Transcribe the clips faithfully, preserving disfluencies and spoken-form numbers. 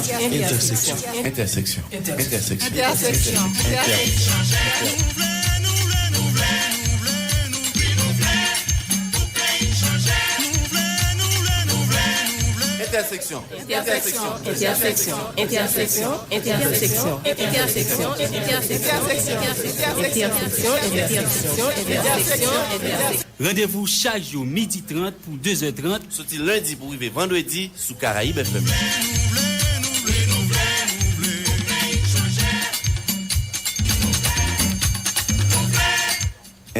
Entèseksyon. Entèseksyon. Entèseksyon. Entèseksyon. Entèseksyon. Entèseksyon. Entèseksyon. Entèseksyon. Entèseksyon. Entèseksyon. Entèseksyon. Entèseksyon. Entèseksyon. Entèseksyon. Entèseksyon. Entèseksyon. Entèseksyon. Randevou chak jou midi trant pou de zè trant. Soti lendi pou rive vandredi sou Karayib F M.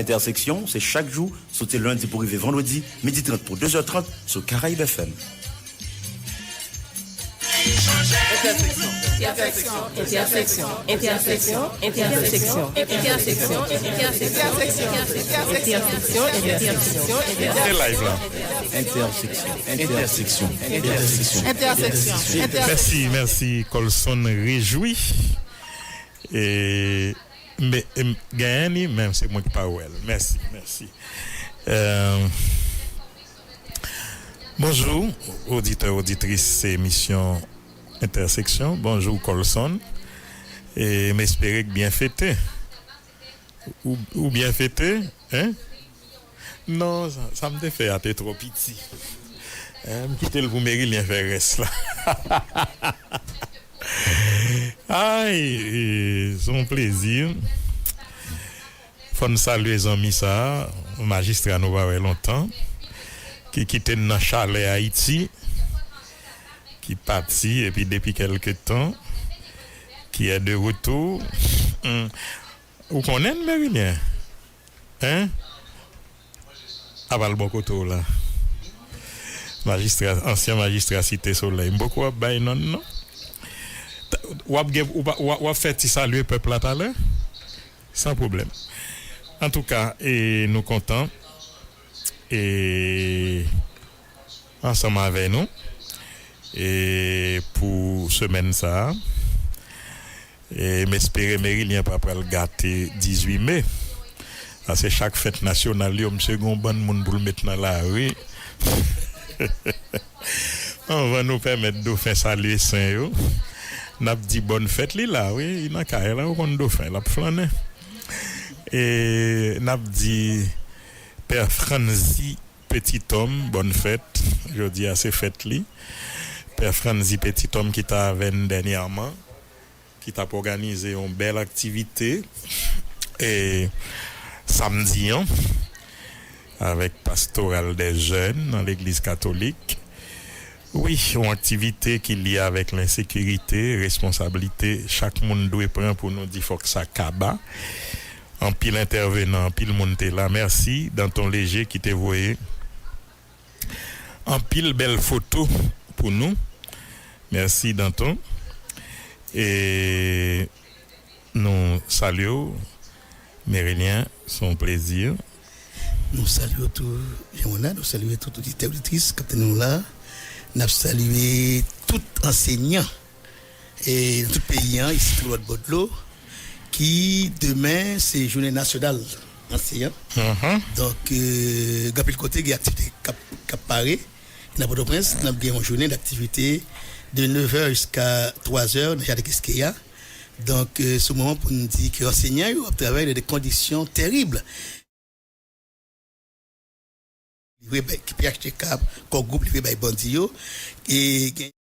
Entèseksyon, se chak jou, soti lendi pou rive vandredi, midi trant pou de zè trant, sou Karayib F M. Entèseksyon. Entèseksyon. Entèseksyon. Entèseksyon. Entèseksyon. Entèseksyon. Entèseksyon. Entèseksyon. Entèseksyon. Se live la. Entèseksyon. Entèseksyon. Entèseksyon. Entèseksyon. Mèsi, mèsi, Colson Rejoui. E, men, em, genyen li, men se mwen ki pa wè l. Mèsi, mèsi. Euh, bonjou, oditè, oditris, se emisyon Entèseksyon. Bonjou, Colson. E m espere k byen fete. Ou, ou byen fete, en? Non, sa, sa m te fè a te twò piti. En, m kite l pou Merilien fè rès la. Ay, e, se yon plezi. Fò n salye zanmi sa a, majistra nou pa wè lontan, ki kite n nan chalè Ayiti, ki pati epi depi kèlke tan, qui est de retour. Hmm. Ou konnen l, Merilien? Hein? Apa l bò kote w la. Majistra, ansyen majistra Site Solèy. M poko ap bay non l, non. W ap gen, w ap, w ap fè ti salye pèp la talè? San pwoblèm. Antouka, e nou kontan. e ansanm avè nou e pou semèn sa a. E m espere Merilyen pa pral gate dizuit me. Paske chak fèt nasyonal yo, misye gen yon bann moun pou l met nan lari. Anvan nou pèmèt Dofen salye sen yo, n ap di bòn fèt, li la, wi, li nan kay la, ou konn Dofen, l ap flannen. E n ap di Pè Franzi Petitòm, bòn fèt. Jodi a se fèt li. Pè Franzi Petitòm ki t avè n dènyèman, ki t ap òganize yon bèl aktivite, e, samdi an, avèk Pastoral dè Jèn nan Legliz Katolik. Wi, yon aktivite ki lye avèk lensekirite, responsablite chak moun dwe pran pou nou di fòk sa kaba. Anpil entèvenan, anpil moun te la. Mèsi Danton Léger ki te voye anpil bèl foto pou nou. Mèsi Danton. E nou salye w, Merilyen, se yon plezi. Nou salye w tou, Jean Ronald, nou salye tout oditè, oditris k ap tande nou la. N ap salye tout ansenyan e nan tout peyi an, isit kou lòt bò dlo, ki demen se jounen nasyonal ansenyan. Mhm. Donk, euh, gen anpil kote, gen aktivite k ap, k ap pare. Nan Pòtoprens, n ap gen yon jounen daktivite de nevè jiska twazè nan jaden Kiskeya. Donk, euh, se yon moman pou n di ke ansenyan yo ap travay nan de kondisyon terib. Livre bay, ki P H T K, Core Group livre bay bandi yo. E gen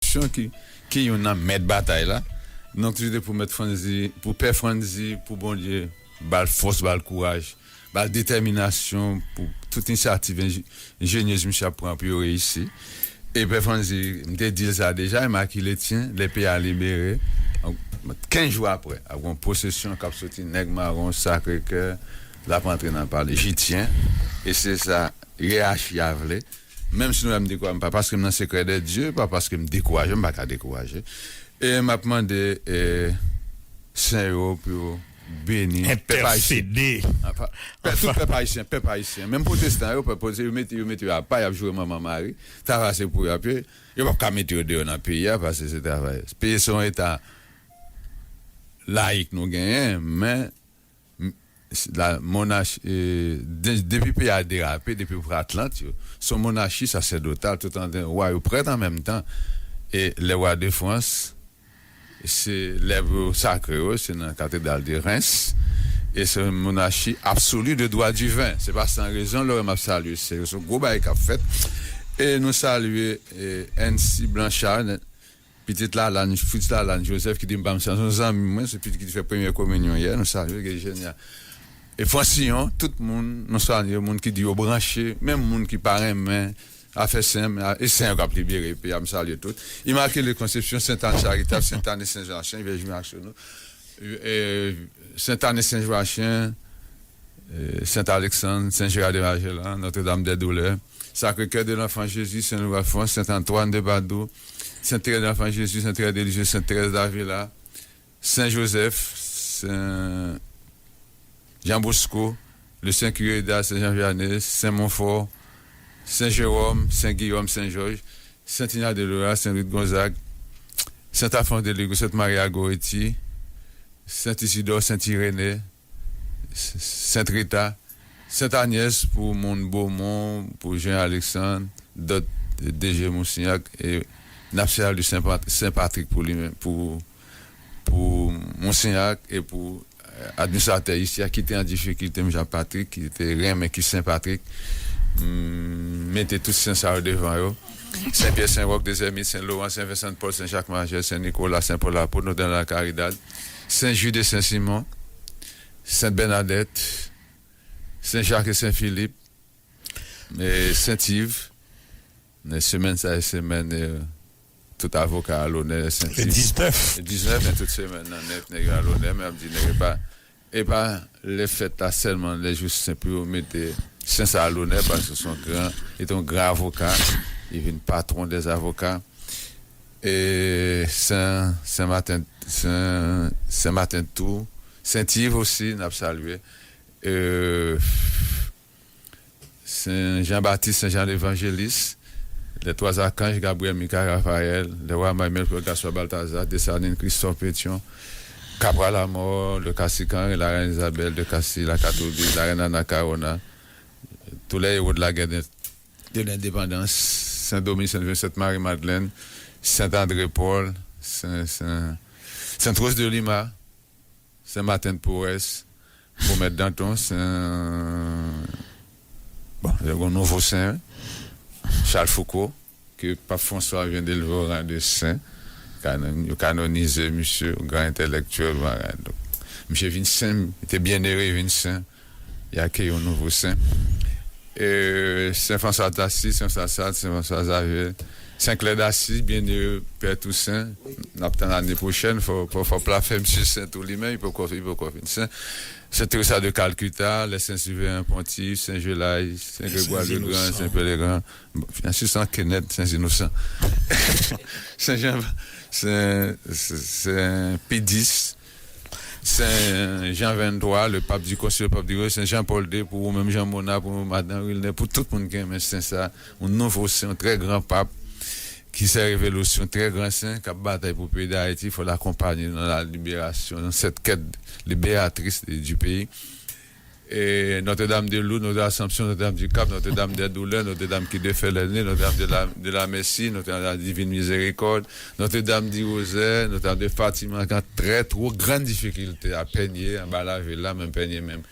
Konsepsyon ki, ki youn nan mèt batay la. Donk, li te pou mèt Frantzy, pou pè Frantzy, pou Bondye ba l fòs, ba l kouraj, ba l detèminasyon pou tout inisyativ enje-, enjenyez misye ap pran pou yo reyisi. E pè Frantzy, m te di l sa deja, Imakile Tyen, lè peyi a libere, kenz jou apre, ap gen yon pwosesyon k ap soti Nèg Mawon, Sakre Kè, l ap antre nan palè Jityen. E se sa, Yeyachi a vle. Menm si nou wè m dekouraje, pa paske m nan sekrè de Dye, pa paske m dekouraje, m pa ka dekouraje. E m ap mande e, sen yo pou yo beni pèp ayisyen. Entèsede. Anfen, pè, tout pèp ayisyen, pèp ayisyen. Menm pwotestan yo, pèp pwotestan, yo mete, yo mete yo apa, y ap joure Manman Mari. Travay se pou y ap ye. Yo p ap ka mete yo deyò nan peyi a, paske se travay. Peyi se yon eta layik nou genyen, men m-, s-, la monachi, e, de-, depi peyi a derape, depi pratlant yo, se yon monachi sasedotal, tout an wa yo prèt an menm tan. E le wa de Frans, se lèv yo sakre yo, se nan katedral de Reims. E se yon monachi absoli de dwa diven. Se pa san rezon, lè m ap salye, se, se yon gwo bagay k ap fèt. E nou salye, e, N C Blanchard, pitit Lalanne, Fritz Lalanne Joseph, ki te pa m se yon zanmi mwen, se pitit ki te fè premyè kominyon yè, nou salye, gen Jenya. E Fransillon, tout moun, nou salye, moun ki di yo branche, menm moun ki pa renmen afè sen, e sen yo k ap libere peyi a, m salye tout. Imakile Konsepsyon, Sent Ann Charitab, Sent Ann e Sen Joachen, Vèj Masono, e, Sent Ann e Sen Joachen, e, Sent Aleksann, Sen Jera de Magellan, Notre Dame des Douleurs, Sacré-Cœur de l'Enfant Jésus, Sen Ildefonse, Sent Antwàn de Padou, Sent Terèz de l'Enfant Jésus, Sent Terèz de Lisieux, Sent Terèz d'Avila, Sen Jozèf, Sen Jan Bosko, le Sen Kire da, Sen Jan Vyane, Sen Monfò, Sen Jewòm, Sen Giyòm, Sen Jòj, Sent Inyas de Loyal, Sen Lwi de Gonzag, Sent Afons de Ligo, Sent Mari a Goreti, Sent Isidò, Sent Irene, Sent Rita, Sent Anyès pou moun Bomon, pou Jan Aleksann, dòt D J Moussignac, e n ap salye Sen Pat-, Sen Patrik pou li menm, pou, pou Moussignac e pou, e, administratè isi a ki te an difikilte, M. Jan Patrik, ki te renmen ki Sen Patrik, m, mete tout sen sa yo devan yo. Sen Pyè, Sen Wòk, Dezèmit, Sen Loran, Sen Vensan de Pòl, Sen Jak Majè, Sen Nikola, Sen Pòl Apot, Notredam de la Karidad, Sen Jid e Sen Simon, Sent Bènadèt, Sen Jak e Sen Filip, e, Sent Iv. Men semèn sa e semèn, e, tout avoka a lonè, Sent Iv. Le diznèf. Le diznèf, men tout semèn nan nèt, nèg yo a lonè, men ap di nèg yo pa, e pa lè fèt la sèlman, lè jou sen pou yo mete sen sa a lonè, paske se yon gran, li te yon gran avoka, li vin patwon dè avoka. E Sen, Sen Maten, Sen, Sen Maten tou, Sent Iv osi, n ap salye. E, Sen Jan Batis, Sen Jan Levanjelis, les trois archanges, Gabriel, Michael, Raphaël, le roi Emmanuel, Pierre Gaspard Balthazar, Desalin, Christophe, Pétion, Capra la Mort, le Castille Henri, la reine Isabelle, de Castille, la Catholique, la reine Anna Corona, tous les héros de la guerre de, de l'indépendance, Saint-Domingue, Sainte-Vierge, Sainte-Marie-Madeleine, Saint-André-Paul, Saint, Saint, Sainte-Rose de Lima, Sen Maten de Porès, Promèt Danton, Sen, bon, yo gen yon nouvo sen, Charles Foucault, que Pape François vient d'élever au rang de saint. Kanon-, yo kanonize misye, yon gran entèlektyèl, bagay. Donk, misye vin sen, li te byennere, li vin sen. Li akeyi yon nouvo sen. E, Sen Franswa d'Asis, Sen Franswa Sal, Sen Franswa Zavye, Sen Klè d'Asis, byennere Pè Tousen, n ap tann ane pwochèn, fò, fò, fò pla fè misye sen tou li menm, li poko, li poko fin sen. Sen Teresa de Kalkita, les Saints Surveillants Pontifes, Sen Jelay, Sen Gregwa Legran, Sen Pè Legran, bon, Francis an kenèt, Sen Inosan. Sen Jan, Sen, Sen Pi dis, Sen Jan venntwa, le pape du Concile, le pape du Roi, Sen Jan Pòl de, pou ou menm Jan Mona, pou madan Wilner, pou tout moun ki renmen sen sa, yon nouvo sen, yon trè gran pap, ki se revele osi yon trè gran sen, k ap batay pou peyi Dayiti, fò l akonpanye nan la liberasyon, nan cette quête libératrice du pays. E Notre-Dame de Lourdes, Notre-Dame d'Assomption, Notre-Dame du Cap, Notre-Dame des Douleurs, Notre-Dame qui défait les nuées, Notre-Dame de la, de la Merci, Notre-Dame de la Divine Miséricorde, Notre-Dame du Rosaire, Notre-Dame de Fatima, ki an trè two grann difikilte a Pènye, anba lavil la, menm Pènye menm.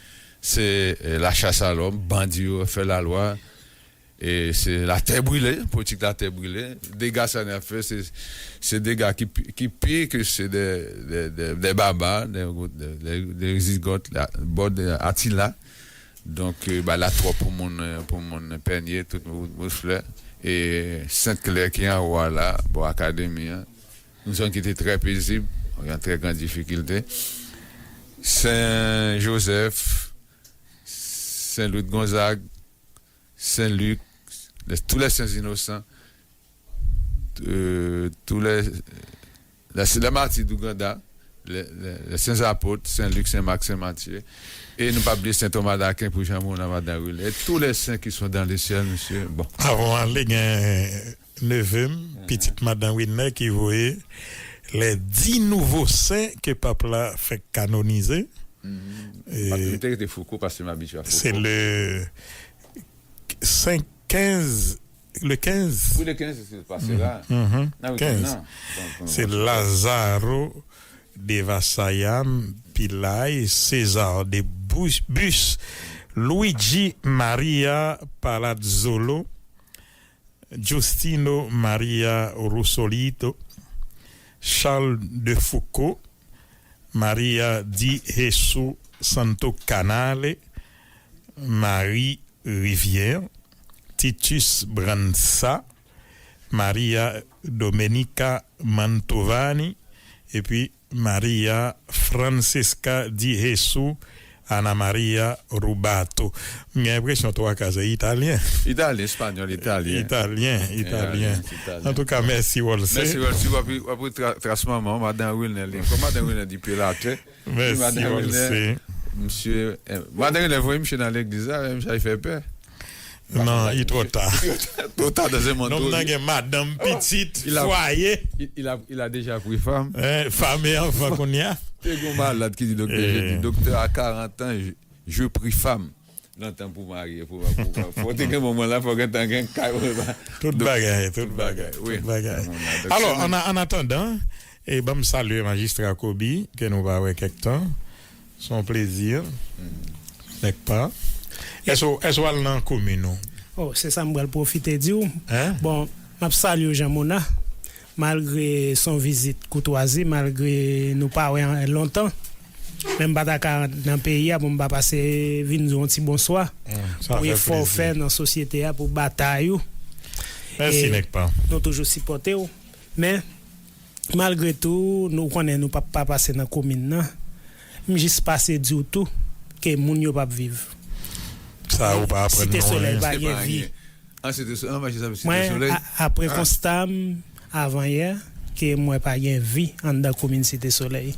Se, e, la chasse à l'homme, bandi yo fè lalwa, E se latè brile, politik latè brile. Dega sa n ap fè, se, se dega ki, pi- ki pi ke se de, de, de, de baba, de, de, de, de zigòt, la, bò de Atila. Donk, eh, bay la twòp pou moun, eh, pou moun Pènye, tout moun, moun Flè. E Sent Klè ki anwo a la, bò akademi an. Yon zòn ki te trè pezib, an trè gran difikilte. Sen Jozèf, Sen Lwid Gonzag, Sen Lik, les, tous les Saints Innocents, euh, tous les, les, les martyrs d'Ouganda, les, les, les Saints Apôtres, Sen Lik, Sen Mak, Sen Matye. E nou pa bliye Sen Toma d'Aken pou Jan Mona, Madan Rilè. E tous les saints qui sont dans le ciel, mesye. Bon. Avan ale, gen neve m, pitit Madan Wilner ki voye les dix nouveaux saints que pap la fèk kanonize. Mhm. E Patrick te rete Foucault, paske m abitye a Foucault. Se le senk, kenz, le kenz. Wi, le kenz, se pase la. Mhm. Nan wikenn kenz. Nan. Bon, bon, se bon, Lazaro de Vassayam Pillay, César de Bus, Bus, Luigi Maria Palazzolo, Justino Maria Rusolito, Charles de Foucault, Maria di Jesus Santo Canale, Marie Rivière, Titus Bransa, Maria Domenica Mantovani, epi Maria Francesca di Jesus Ana Maria Rubato. M gen enpresyon twa ka se italyen. Italyen, espanyòl, italyen. Italyen, italyen. Antouka, mèsi, Wolse. Mèsi, Wolse. W ap, w ap tra-, tras manman w, Madan Wilner, li. Kòm Madan Wilner di pye latè. Mèsi, Wolse. Misye, eh, Madan Wilner voye misye nan legliz la, misye fè pè. Non, il est trop tard. Trop tard dans un monde. Nonm nan gen madanm, pitit, fwaye. Il a, il, il a, il a déjà pris femme. Eh, femme et enfant kounye a. Te gen yon malad ki di doktè, je dis, docteur, à quarante ans, je, je pris femme. Lontan pou marye, pou, pou, pou, pou te gen moman la, fò gen tan gen kay. Tout bagay, tout bagay, tout bagay. Alò, an, an atandan, e ban m salye majistra Kobi, ke nou pa wè kèk tan. Se yon plezi, nèk pa. Èske, èske w al nan komin ou? Oh, se sa m pral pwofite di w. Hein? Bon, m ap salye w, Jean Mona. Malgre se yon vizit koutwazi, malgre nou pa wè an lontan, men m pa ta ka nan peyi a pou m pa pase vin di w yon ti bonswa. Pou efò w fè nan sosyete a, pou batay ou. Mèsi, nèk pa. Nou toujou sipòte w. Men, malgre tou, nou konnen nou p ap pa pase nan komin nan. M jis pase di w tou ke moun yo p ap viv. Sa ou pa aprann nou anyen. Site Solèy pa gen vi. An Site Solèy, an mache sa Site Solèy. Mwen, a-, apre konsta m avanyè, ke m wè pa gen vi anndan komin Site Solèy.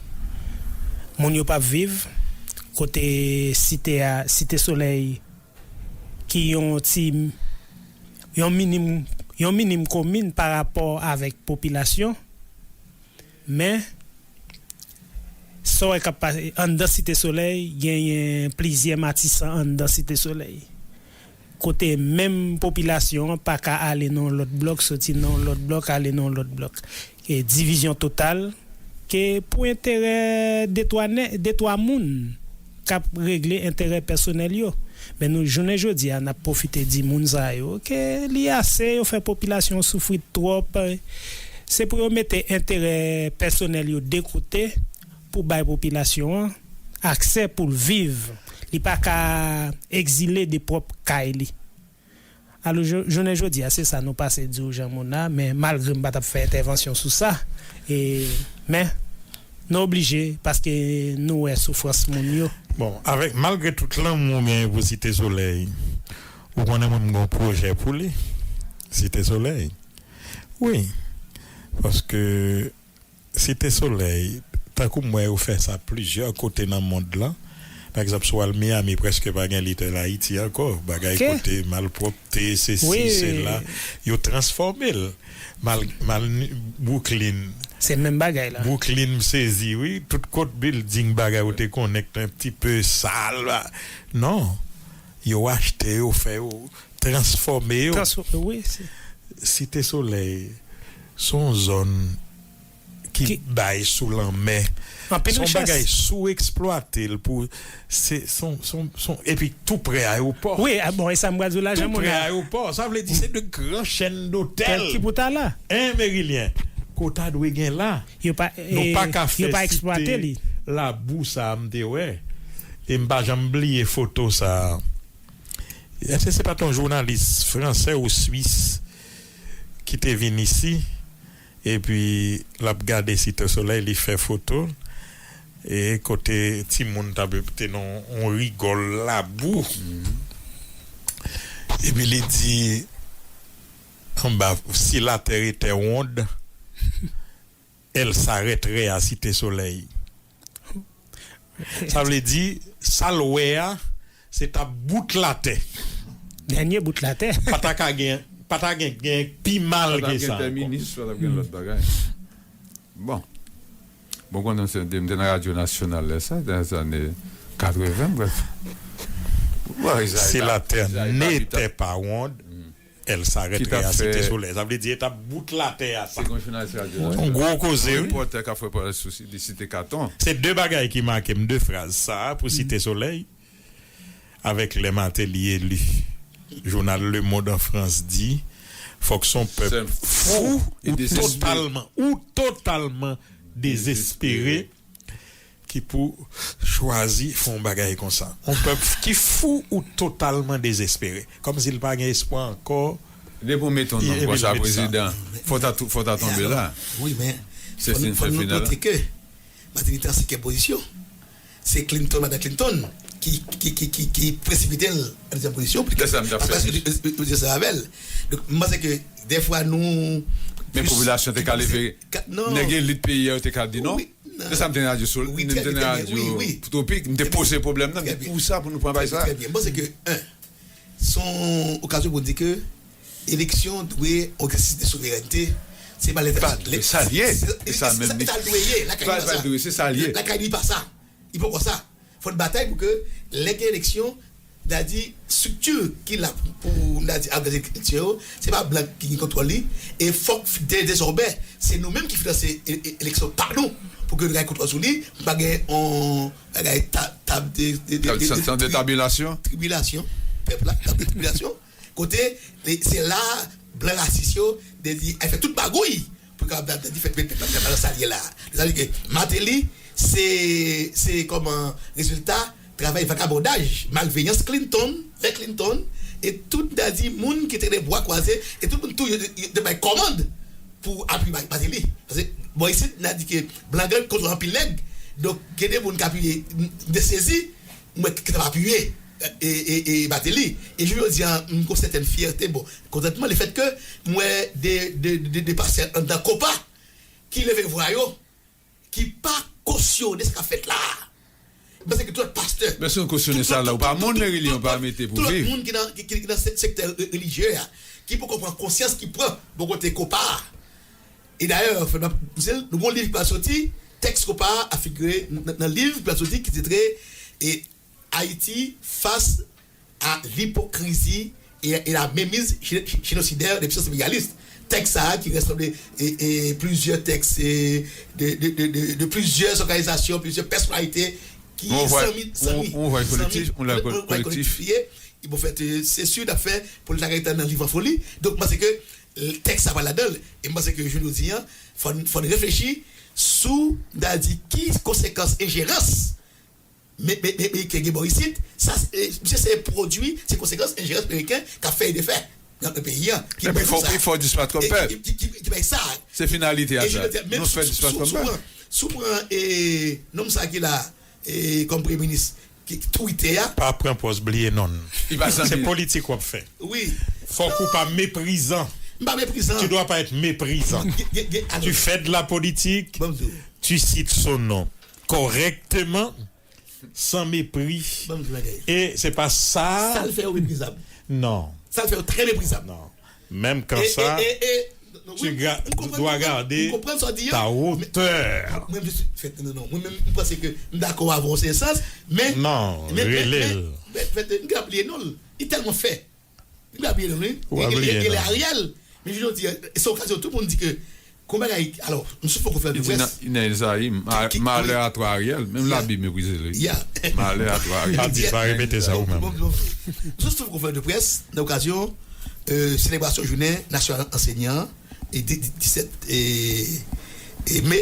Moun yo p ap viv, kote site a, Site Solèy, ki yon ti, yon minim, yon minim komin pa rapò avèk popilasyon. Men, sa w wè k ap pase anndan Site Solèy, genyen plizyè Matisan anndan Site Solèy. Kote menm popilasyon an pa ka ale nan yon lòt blòk, soti nan yon lòt blòk, ale nan yon lòt blòk. E divizyon total, ke pou enterè de twa nè-, de twa moun k ap regle enterè pèsonèl yo. Men nou, jounen jodi a, n ap pwofite di moun sa yo ke li ase, yo fè popilasyon an soufri twòp. Se pou yo mete enterè pèsonèl yo de kote pou bay popilasyon an aksè pou l viv. Li pa ka egzile de pwòp kay li. Alò, jou-, jounen jodi a, se sa nou pase di w, Jean Mona, men malgre m pa t ap fè entèvansyon sou sa, e, men, nou oblije, paske nou wè soufrans moun yo. Bon, avèk, malgre tout lanmou w genyen pou Site Solèy, ou konnen mwen m gen yon pwojè pou li, Site Solèy. Wi, paske Site Solèy, tankou m wè yo fè sa plizyè kote nan mond lan. Pa egzanp, si w al Miami, prèske pa gen Little Haiti ankò. Bagay kote malpwòpte, sesi, sela, yo transfòme l. Mal, mal, Brooklyn. Se menm bagay la. Brooklyn, m sezi, wi. Tout kot building, bagay ou te konnen k te yon ti pe sal la. Non. Yo achte yo, fè yo, transfòme yo. Transfòme, wi, se Site Solèy, se yon zòn ki bay sou lanmè. Anpil richès. Se yon bagay, si w eksplwate l pou, se, se yon, se yon, se yon, epi tou prè ayewopò. Wi, a, bon, e sa m pral di w la, jan moun nan. Tou prè ayewopò. Sa vle di se de gran chèn dotèl. Ki pou ta la. Hein, Merilien? Ke w ta dwe gen la. Yo pa, nou pa ka fè site labou sa a m te wè. E m pa janm bliye foto sa a. Èske se pa t yon jounalis fransè ou swis ki te vin isi? Epi l ap gade Site Solèy, li fè foto. E kote timoun t ap te nan yon rigòl labou. Epi li di, anba, si la terre était ronde, elle s'arrêterait à Cité Soleil. Sa vle di, sa l wè a, se t ap bout latè. Dènye bout latè. Pa ta ka gen, pa ta gen, gen pi mal ke sa ankò. Pa t ap gen tèminis, pa t ap gen lòt bagay. Bon. Bon, konnen se, m te nan radyo nasyonal lè sa, dans les années quatre-vingts, bref. Bon, Izayi, si la terre n'était pas ronde, elle s'arrêterait à Cité Soleil. Sa vle di, e t ap bout latè a sa. Se yon jounalis radyo. Yon gwo koze, wi. Yon repòtè k ap fè repòtaj sou si-, de Site Katon. Se de bagay ki make m, de fraz sa a pou Site Solèy, avèk lè Martelly eli. Jounal Le Monde an Frans di, fòk se yon pèp fou ou totalman, ou totalman dezespere ki pou chwazi fè yon bagay konsa. Yon pèp ki fou ou totalman dezespere. Kòmsi l pa gen espwa ankò. Depi w mete yon nonm konsa prezidan, fò w ta tou-, fò w ta tonbe la. Wi, men fò nou, fò nou note ke Martinique te an senkyèm pozisyon. Se Clinton, madan Clinton, ki, ki, ki, ki, ki presipite l an dezyèm pozisyon. Lè sa m t ap fè. Donk, m panse ke dèfwa nou. Men popilasyon te ka leve. Nèg elit peyi a yo te ka di non. Se sa m te nan radyo Sol, m te nan radyo Tropik, m te poze pwoblèm nan, m di pou sa, pou nou pran bagay sa. Trè byen. M panse ke, en, se yon okazyon pou n di ke eleksyon dwe yon egzèsis de souverènte, se pa lè. Sa l ye, se sa menm. Sa l dwe ye, lakay li pa sa. Lakay li pa sa. Li poko sa. Fò n batay pou ke lè gen eleksyon, n a di estrikti ki la pou, pou n a di òganize eleksyon yo, se pa blan ki gen kontwòl li, e fòk de, dezòmè, se nou menm ki finanse e, e, eleksyon pa nou, pou ke nou gen kontwòl sou li, pou pa gen yon bagay ta-, tab de, de, de, de, de, de, de tabilasyon. Tribilasyon, pèp la, tab de tribilasyon. Kote, se la, blan rasis yo, te di, ay fè tout magouy pou kapab di fèt pèp la nan sa l ye la. Sa vle di ke Martelly, se, se kòman rezilta travay vagabondaj, malveyans Clinton, lè Clinton, e tout, n a di, moun ki te gen bwa kwaze, e tout moun tou, yo, yo, yo te bay kòmand pou apiye Martelly. Paske, bò isit, n a di ke blan gang kontwòl anpil nèg, donk, gen de moun k apiye, m te sezi, m wè ki t ap apiye, e, e, e Martelly. E jounen jodi a, m gen yon sètèn fyète, bon, kontantman, lefètke m wè de, de, de, de pastè anndan Kopa ki leve vwa yo, ki pa kosyone sa k ap fèt la a. M panse ke tout lòt pastè, men si w kosyone sa la, ou pa moun, Merilien, ou pa mete pou viv. Tout lòt moun ki nan, ki, ki, ki nan se-, sektè re-, relijye a, ki poko pran konsyans, ki pran bò kote Kopa a. E dayè, fè m ap, misye, nou gen yon liv ki pral soti, tèks Kopa a ap figire nan, nan liv ki pral soti ki titre, e, Haïti face à l'hypocrisie et, et la mainmise gé-, génocidaire des puissances impérialistes. Tèks sa a ki rasanble, e, e, plizyè tèks, e, de, de, de, de, de plizyè òganizasyon, plizyè pèsonalite ki zanmi, zanmi, zanmi, yon kolektif ye. Bon, fèt, e, se si n ap fè pou l ta gentan nan liv an foli. Donk, m panse ke, e, tèks sa pral ladan l. E m panse ke jounen jodi a, fò n, fò n reflechi sou, n a di, ki konsekans enjerans me, me, me, meriken gen bò isit, sa, e, misye se pwodui, se konsekans enjerans meriken k ap fè e defè nan, nan peyi a. Epi fò, epi fò dispat kòm pèp. Ki, ki, ki, ki bay sa. Se finalite a sa. Nou fè dispat kòm pèp. Si w pran, si w pran, e, nonm sa ki la, e, kòm premye minis, ki, ki tou ite a. Pa pran pòz bliye non l. Se politik w ap fè. Wi. Fòk ou pa meprizan. M pa meprizan. Tu dois pas être méprisant. Tu fais de la politique, tu cites son nom correctement, sans mépris. E se pa sa. Sa l fè yo meprizab. Non. Sa l fè yo trè meprizab. Non. Menm kan sa, tu dois garder ta hauteur. Mwen menm, mwen menm, m panse ke m dakò avè w se sans, men, non, men, men, rele l. Men, men, m ka bliye non l. Li tèlman fè. Li pa bliye non l, wi. Li, li, li, li Ariel. Men jodi a, se okazyon tout moun di ke Kon bagay, alò, m sou fè konferans de près. Inèl Zayi, malè a twa Ariel, menm Labib meprize li. Malè a twa Ariel. Labib, pa repete sa ou menm. Sou fè konferans de près nan okazyon selebrasyon jounen nasyonal ansèyan e disèt me,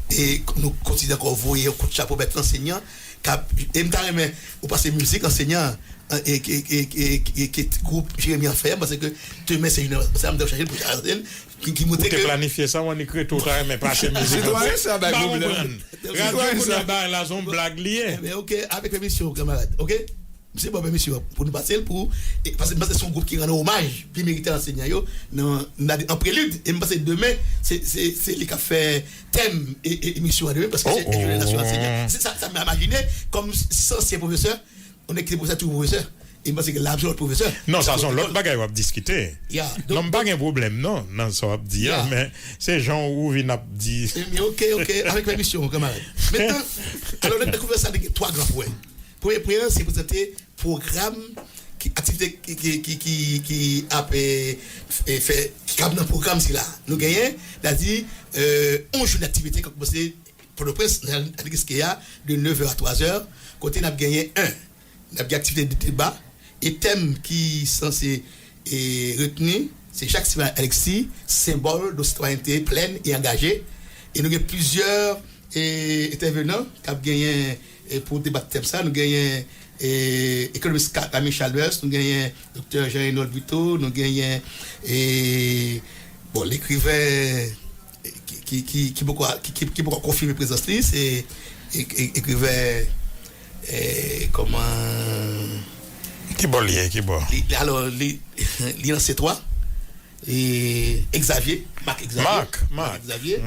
e nou kontinye ankò voye yon kout chapo ba tout ansèyan k ap, e m ta renmen ou pase mizik ansèyan ke gwoup Jeremi an fè, m panse ke demen se jounen sa, m ta chache l pou chache l, ki, ki montre ke. Ou te planifye sa, w annik rete, ou ta renmen pase mizik. Sitwayen sa bay pwoblèm. Radyo kounye a bagay la se yon blag li ye. Ebyen, oke, avèk pèmisyon, kanmarad, oke? M se ba w pèmisyon pou nou pase l pou, paske m panse se yon gwoup ki rann omaj byen merite ansèyan yo, nan, nan, an prelid, e m panse demen, se, se, se li k ap fè tèm emisyon an demen, paske se jounen nasyonal ansèyan. Se sa, sa m imajine, kòm se ansyen pwofesè, on nèg ki te pwofesè, toujou pwofesè. E m panse ke l ap se lòt pwofesè. Non, sa se yon lòt bagay w ap diskite. Non, m pa gen pwoblèm non nan sa w ap di a, men se jan ou vin ap di. Ebyen, oke, oke, avèk pèmisyon, kanmarad. Mentnan, alò, nan konferans sa, nou gen twa gran pwen. Premye pwen an, se prezante pwogram ki, aktivite ki, ki, ki, ki, ki ap fè, ki ap nan pwogram sila. Nou genyen, sètadi, yon jounen aktivite k ap kòmanse Pòtoprens, nan Aligis Keya, de nevè a twazè, kote n ap genyen, en, n ap gen aktivite de deba, e tèm ki sanse retni, se Jak Sylvain Alexis, senbòl de sitwayènte plèn e angaje. E nou gen plizyè entèvenan k ap genyen pou debat tèm sa. Nou genyen ekonomis Camille Chalmers, nou genyen doktè Jean Reynold Buteau, nou genyen, bon, lekriven ki, ki, ki, ki poko, ki, ki, ki poko konfime prezans li, se ekriven, kòman. Ki bò li ye, ki bò? Li, alò, li, li nan C twa, e Xavier, Marc Xavier. Marc, Marc Xavier,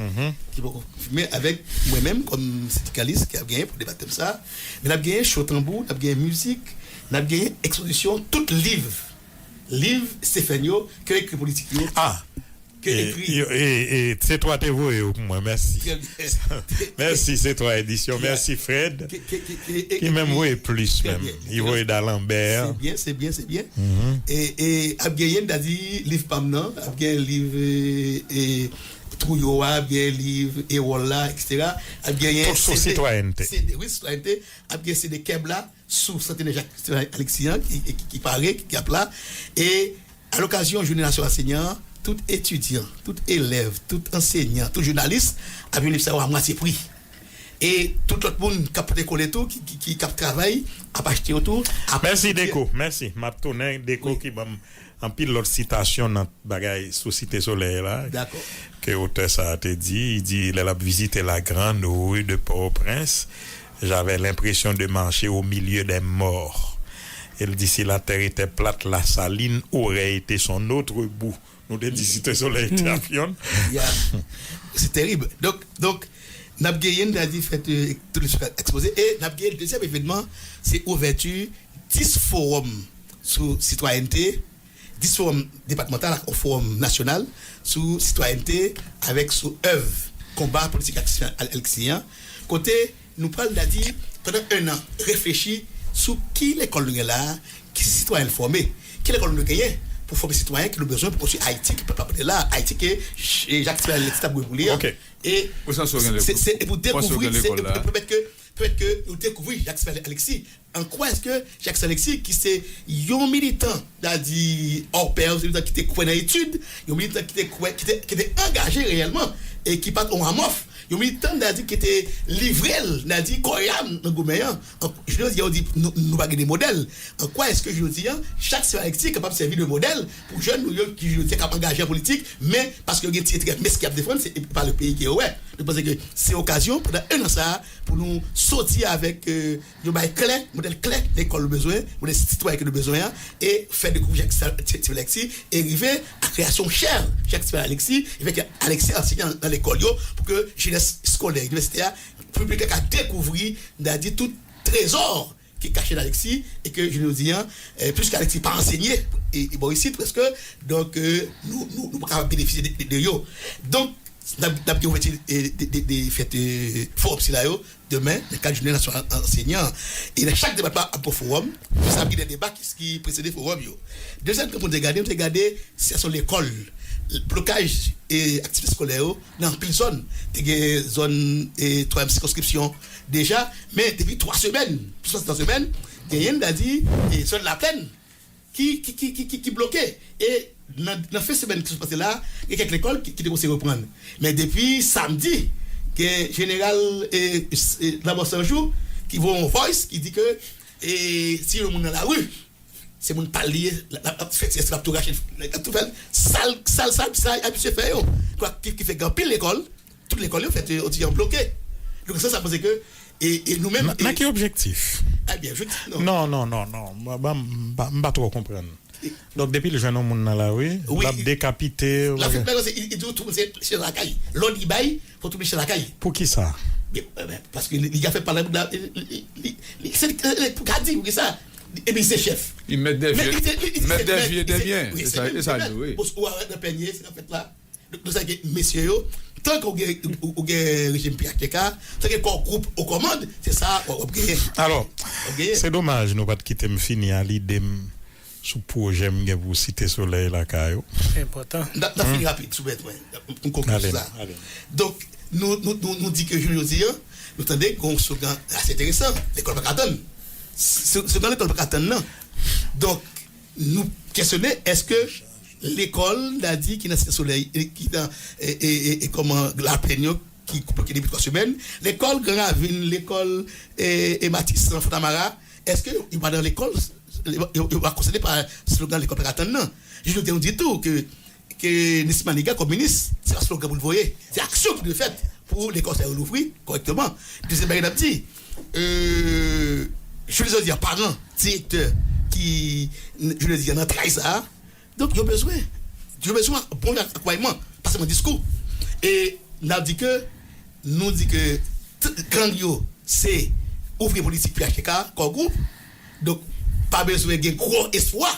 ki poko konfime avèk mwen menm kòm sendikalis ki ap genyen pou debat tèm sa. Men n ap genyen cho tanbou, n ap genyen mizik, n ap genyen ekspozisyon tout liv, liv Stephen yo, ke ekri politik yo. Ah, ke ekri. E, e, e, C twa te voye yo pou mwen, mèsi. Mèsi, C twa Edisyon, mèsi, Fred. Ki menm voye plis menm. Li voye Dalembert. Se byen, se byen, se byen. E, e, ap genyen, m ta di, liv pa m nan, ap gen liv, e, Twouyo a, ap gen liv Ewòl la, etsetera. Ap genyen tout sou sitwayènte. Wi, sitwayènte. Ap gen C D Kèb la, sou santenè Jak Alexis an, ki, ki, ki pare, ki ap la. E, a lokazyon Jounen Nasyonal Ansèyan an, tout etidyan, tout elèv, tout ansèyan, tout jounalis ap jwenn liv sa yo a mwatye pri. E tout lòt moun k ap pote kole tou, ki, ki, ki, k ap travay, ap achte yo tou. Mèsi, Deko, mèsi. M ap tounen, Deko ki ban m anpil lòt sitasyon nan bagay sou Site Solèy la, ke otè sa a te di. Li di, lè l ap vizite la grande rue de Port-au-Prince, j'avais l'impression de marcher au milieu des morts. Il dit, si la terre était plate, la Saline aurait été son autre bout. Nou te di Site Solèy te ap yonn. Se terib. Donk, donk, n ap genyen, n a di fèt, tout lespri ekspoze, e n ap genyen dezyèm evènman, se ouvèti dis fowòm sou sitwayènte, dis fowòm depatmantal ak yon fowòm nasyonal sou sitwayènte avèk sou èv konba politik Alexis an, kote nou pral, n a di, pandan en an, reflechi sou ki lekòl nou gen la a, ki sitwayen l fòme, ki lekòl nou genyen pou fòme sitwayen ke nou bezwen pou konstwi Ayiti ke pèp la pote la, Ayiti ke Jak Sylvain Alexis t ap goumen pou li an. E se, se, e pou dekouvri, se, e pou pèmèt ke, pèmèt ke nou dekouvri Jak Sylvain Alexis. An kwa èske Jak Sylvain Alexis, ki se yon militan, n a di, hors pair, yon militan ki te kwè nan etid, yon militan ki te kwè, ki te, ki te angaje reyèlman, e ki pa t yon amòf, yon militan, n a di, ki te livre l, n a di, kò e am nan goumen an. Jounen jodi a, yo di, nou, nou pa gen de modèl. An kwa èske jodi a, Jak Sylvain Alexis kapab sèvi de modèl pou jèn nou yo ki jodi a k ap angaje an politik, men paske yo gen ti enterè mès ki ap defann, se pa le peyi ke yo wè. Nou panse ke se okazyon, pandan en an sa a, pou nou soti avèk, e, yon bagay klè, modèl klè lekòl nou bezwen, modèl sitwayen ke nou bezwen an, e fè dekouvri Jak Sylvain Alexis, e rive a kreyasyon chè Jak Sylvain Alexis, e fè ke Alexis anseye nan, nan lekòl yo, pou ke jenès eskolè, inivèsitè a, piblik la ka dekouvri, n a di, tout trezò ki kache nan Alexis, e ke, jounen jodi a, e, piske Alexis pa ansenye, e, e bò isit, prèske, donk, e, nou, nou, nou pa kapab benefisye de, de, de yo. Donk, n ap, n ap gen ouvèti, e, de, de, de fèt, e, fowòm sila yo, demen, nan kad Jounen Nasyonal Ansèyan an. E nan chak depatman ap gen fowòm, sa ap gen de deba ki, ki presede fowòm yo. Dezyèm ke pou nou te gade, nou te gade sitiyasyon lekòl blokaj e aktivite eskolè yo nan anpil zòn. Te gen zòn e twazyèm sikonskripsyon deja, men depi twa semèn, plis pase twa semèn, genyen, n a di, e zòn Laplèn ki, ki, ki, ki, ki, ki bloke. E nan, nan fen semèn ki sot pase la, gen kèk lekòl ki, ki te kòmanse reprann. Men depi samdi, gen jeneral e, e Lanmò San Jou ki voye yon voice ki di ke e, si yon moun nan lari, se moun pa l li ye, l ap, l ap fè ti, l ap tou rache, l ap tou fè l sal, sal, sal, sa abitye fè yo. Kwa, ki, ki fè gen anpil lekòl, tout lekòl yo fèt, yo ti jan bloke. Donk, sa, sa panse ke, e, e nou menm, Nan, nan e, ki objektif? Ebyen, objektif, non. Non, non, non, non. Mwen, mwen, m pa, m pa twò konprann. Donk, depi l jwenn yon moun nan lari, Wi. l ap dekapite, L ap fè bagay. bagay, se, li, li di tout moun se, se lakay. Lòd li bay, fò tout moun se lakay. Poukisa? Byen, e, byen, paske li, li ka fè pale la, li, li, li, li, se, e, e, pou ka di, poukisa? Epi se chèf. Li mèt dè Men vye, li te, li, li te mèt dè mèt, vye li dè te, byen. wi, E se sa, mèt, e se sa mèt. li, wi. Bon, ou a wè nan pènye, se nan fèt la. Donk, nou sa ke mesye yo, tan ke ou gen, ou, ou gen rejim P H T K, tan ke kò gwoup o kòmand, se sa w ap genyen. Alò, W ap genyen. se domaj nou pa t kite m fini a lide m sou pwojè m gen pou Site Solèy lakay ou. Se enpòtan. N ap, n ap fini rapid, soumèt mwen. M konkli Ale, sou sa. ale. Donk, nou, nou, nou, nou di ke jounen jodi a, nou tande gen yon slogan ase enteresan, lekòl pa ka tann. S-, slogan lekòl pa ka tann nan. Donk, nou kesyone, èske lekòl, n a di, ki nan Site Solèy, e ki nan, e, e, e, e kòman Laplèn yo, ki bloke depi twa semèn, lekòl Gran Ravin, lekòl, e, e Matisan, Fontamara, èske yo pa nan lekòl, yo, yo, yo pa konsène pa slogan lekòl pa ka tann nan? Jodi a, nou di tou ke, ke Nesmy Manigat, kòm minis, se pa slogan pou l voye, se aksyon ki dwe fèt pou lekòl sa yo louvri kòrèkteman. Dezyèm bagay n ap di, e, jounen jodi a, paran, direktè ki, jounen jodi a, nan tray sa a, Donk, yo bezwen, yo bezwen bon akonpayman, pa sèlman diskou. E n ap di ke, nou di ke t-, gang yo se ouvriye politik P H T K, Core Group. Donk, pa bezwen gen gwo espwa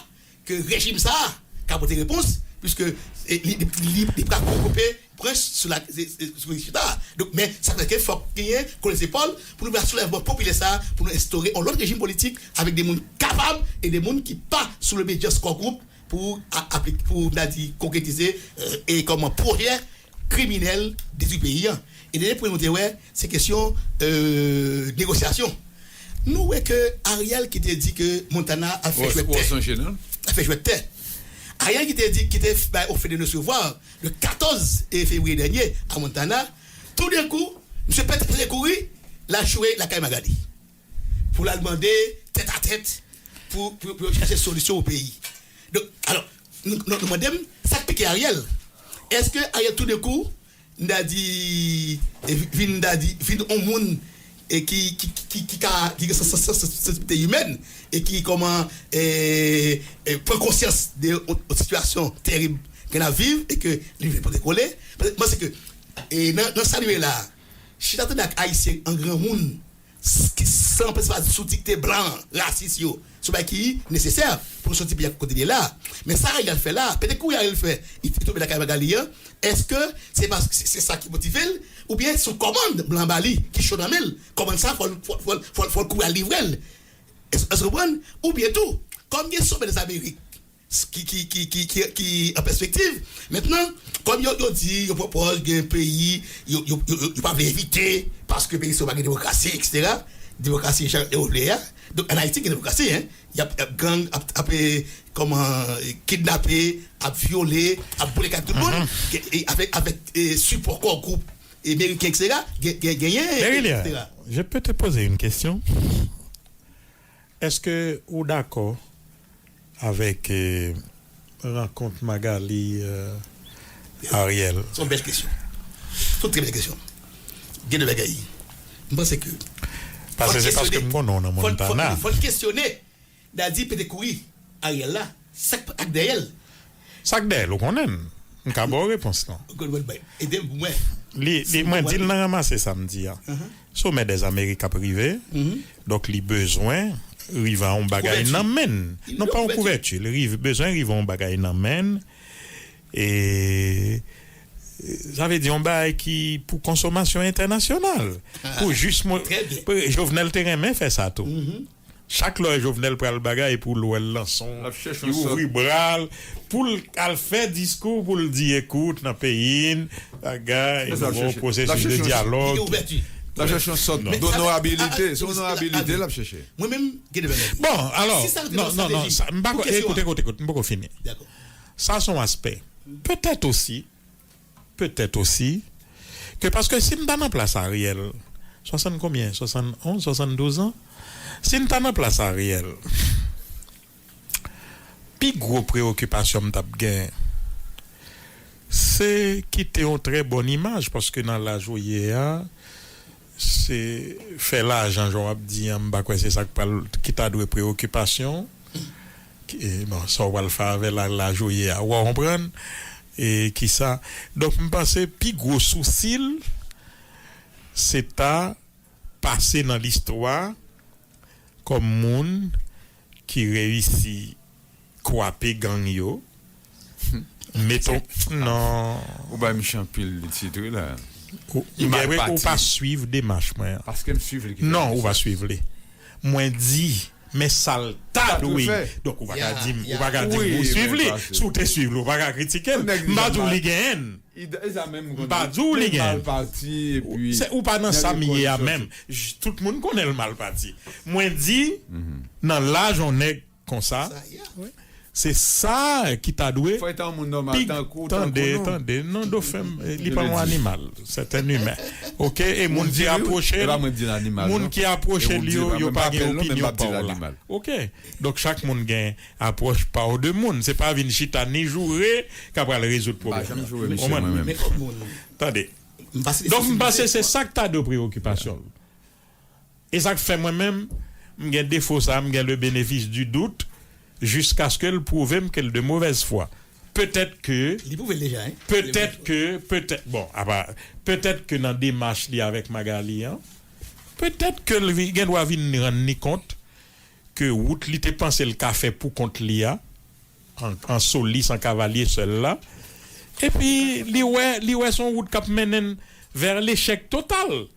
ke rejim sa a ka pote repons, piske, e, li, li, li, li pral regwoupe branch sou la, se, se, sou ki chita. Donk, men sa fè ke fòk genyen kole zepòl pou nou fè soulèvman popilè sa a, pou nou enstore yon lòt rejim politik avèk de moun kapab e de moun ki pa sou lobedyans Core Group pou a-, aplik-, pou, n a di, konkretize, e, e kòman pwojè kriminèl detwi peyi a. E dènye pwen nou te wè, se kesyon, e, negosyasyon. Nou wè ke Ariel ki te di ke Montana ap fè Ou, jwèt ou tè. sonje, non? Ap fè jwèt tè. Ariel ki te di, ki te f-, bay yon fait de non-recevoir le katòz fevriye dènye a Montana, toudenkou, misye pete, pete kouri, l al choure lakay Magali. Pou l al mande tèt a tèt, pou, pou, pou yo chache solisyon pou peyi. Donk, alò, nou, nou, nou mande m, sa k pike Ariel? Èske Ariel toudenkou, n a di, e, vin, n a di, vin yon moun, e ki, ki, ki, ki, ki ka, ki gen sans, sans, sans, sansibilite imèn, e ki kòman, e, e, pran konsyans de yon, yon sitiyasyon terib ke n ap viv, e ke li vle pote kole? Paske, paske, e, nan, nan sa nou ye la, chita tande ak Ayisyen an granmoun, s-, ki san pèsonaj sou dikte blan, rasis yo, se yon bagay ki nesesè pou nou soti peyi a kote l ye la. Men sa Ariel fè la, pete kouri Ariel fè, li, li tonbe lakay Magali an, èske se paske se, se sa ki motive l, oubyen se yon kòmann blan ba li, ki cho nan men l, kòmann sa, fò l, fò, fò, fò, fò l kouri al livre l? Èske, èske w konprann? Oubyen tou, kòm gen somè Dèzamerik, ki, ki, ki, ki, ki, ki an pèspektiv. Mentnan, kòm yo, yo di, yo pwopòz gen peyi, yo, yo, yo, yo, yo pa vle envite, paske peyi sa yo pa gen demokrasi, etsetera. Demokrasi jan yo vle a. Donk, ann Ayiti, gen demokrasi, en. Y ap, y ap gang, ap, ap, e, kòman, e, kidnape, ap vyole, ap boule kay tout moun, Mhm. gen, e, avèk, avèk, e, sipò Core Group, e, meriken, etsetera. Gen, gen, genyen, Merilia, etsetera. je peux te poser une question? Èske ou dakò avèk, e, rankont Magali, e, Ariel? Se yon bèl kesyon. Se yon trè bèl kesyon. Gen de bagay. M panse ke Paske se paske m konnen w nan Montana. Fò n kesyone. Dadi pete kouri Ariel la. Sa k ak dèyè l? Sa k dèyè l, ou konnen m. M ka ba w repons lan. Ede m pou mwen. Li, li, mwen di l nan ranmase sa m di a. Somè Dèzamerik ap rive. Donk, li bezwen rive a yon bagay nan men l. Non, pa yon kouvèti. Li rive, bezwen rive a yon bagay nan men l. E sa vle di yon bagay ki pou konsomasyon entènasyonal. Pou jis mo-, Jovenel te renmen fè sa tou. Chak lè Jovenel pral bagay pou l wè l lanse yon, li ouvri bra l pou l al fè diskou pou l di ekout nan peyi n bagay nou gon pwosesis de dyalòg. L ap chèche yon sòt donorabilite, se onorabilite l ap chèche. Mwen menm, gen de bagay. Bon, alò, non, non, non, m pa ekoute, ekoute, ekoute, m poko fini. Sa se yon aspè. Petèt osi, petèt osi, ke paske si m ta nan plas Ariel, swasann konbyen, swasann onz, swasann douz an, si m ta nan plas Ariel, pi gwo preyokipasyon m t ap gen, se kite yon trè bòn imaj, paske nan laj ou ye a, se fè lajan, jan w ap di an, m pa kwè se sa k pral, ki ta dwe preyokipasyon w. Bon, sa w pral fè avè laj ou ye a, w a konprann? E kisa? Donk, m panse pi gwo sousi l, se ta pase nan listwa kòm moun ki reyisi kwape gang yo. Meton, non. Ou bay m chanpil tit wi la. Ou pa swiv demach mwen an. Paske m swiv li. Non, ou pa swiv li. Mwen di, men sa l ta dwe. Donk ou pa ka di m, ou pa ka di m ou swiv li. Si w te swiv li, ou pa ka kritike l. M pa di w li genyen l. M pa di w li genyen l. Ou pa nan sa m ye a menm. Tout moun konnen l mal pati. Mwen di, nan laj yon nèg konsa, se sa ki ta dwe. Fò l ta yon moun nòmal tankou tankou nou. Tande, tande, non, Dofen, li pa yon animal. Se yon imen. Oke? E moun ki apwoche l, moun ki apwoche l yo, yo pa gen opinyon pa w la. Oke? Donk chak moun gen apwòch pa w de moun. Se pa vin chita ni joure k ap pral rezoud pwoblèm nan. Ou konprann? Tande. Donk m panse se sa k ta dwe preyokipasyon l. E sa k fè mwen menm, m gen defo sa, m gen le bénéfice du doute, jiskaske l pwouve m ke l de mauvaise foi. Petèt ke. Li pwouve l deja, hein? Petèt ke, petèt, bon, apa, petèt ke nan demach li avèk Magali an, petèt ke l gen dwa vin rann li kont ke wout li te panse l ka fè pou kont li a, an, an solis, an kavalye sèl la, epi li wè, li wè se yon wout k ap mennen n vè lechèk total.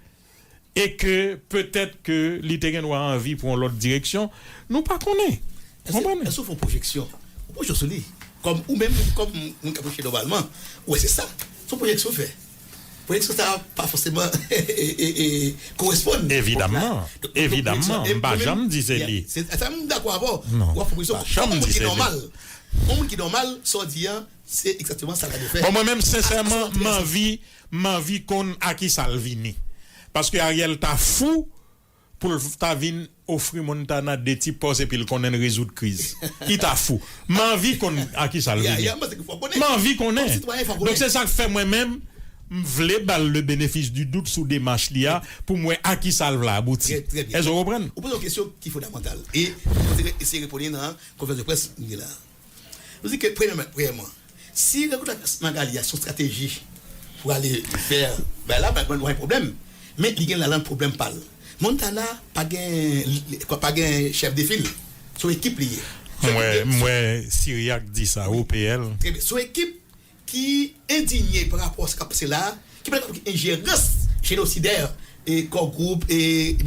E ke petèt ke li te gen dwa anvi pran yon lòt direksyon, nou pa konnen. Ou konprann? Èske w fè yon pwojeksyon? Yon pwojeksyon sou li. Kòm ou menm, kòm moun k ap mache nòmalman, ou wè se sa. Se yon pwojeksyon w fè. Pwojeksyon sa a pa fòseman koresponn. Evidamman. Evidamman. M pa janm di se li. Se sa m dakò avè w. Ou ap fè pwojeksyon kòm yon moun ki nòmal. Yon moun ki nòmal, sa w di a, se egzakteman sa l ta dwe fè. Bon, mwen menm, sensèman, m anvi, m anvi konn a kisa l vini. Paske Ariel ta fou pou l ta vin ofri Montana de ti pòs epi l konnen l rezoud kriz. Li ta fou. M anvi konn a kisa l vini. M anvi konnen. Donk se sa k fè mwen menm, m vle ba l le bénéfice du doute sou demach li a pou m wè a kisa l vle abouti. Èske w konprann? Ou poze yon kesyon ki fondamantal. E mwen te eseye reponn li nan konferans de près m gen la. Nou di ke premyèman, premyèman, si rankontre ak Magali a se yon estrateji pou ale fè bagay la, pa gen pwoblèm. Men li gen ladan l pwoblèm pa l. Montana pa gen, pa gen chèf de fil. Se yon ekip li ye. M wè, m wè Siryak di sa, O P L. Trè byen. Se yon ekip ki endinye pa rapò a sa k ap pase la a, ki pa dakò avèk enjerans jenosidè e Core Group e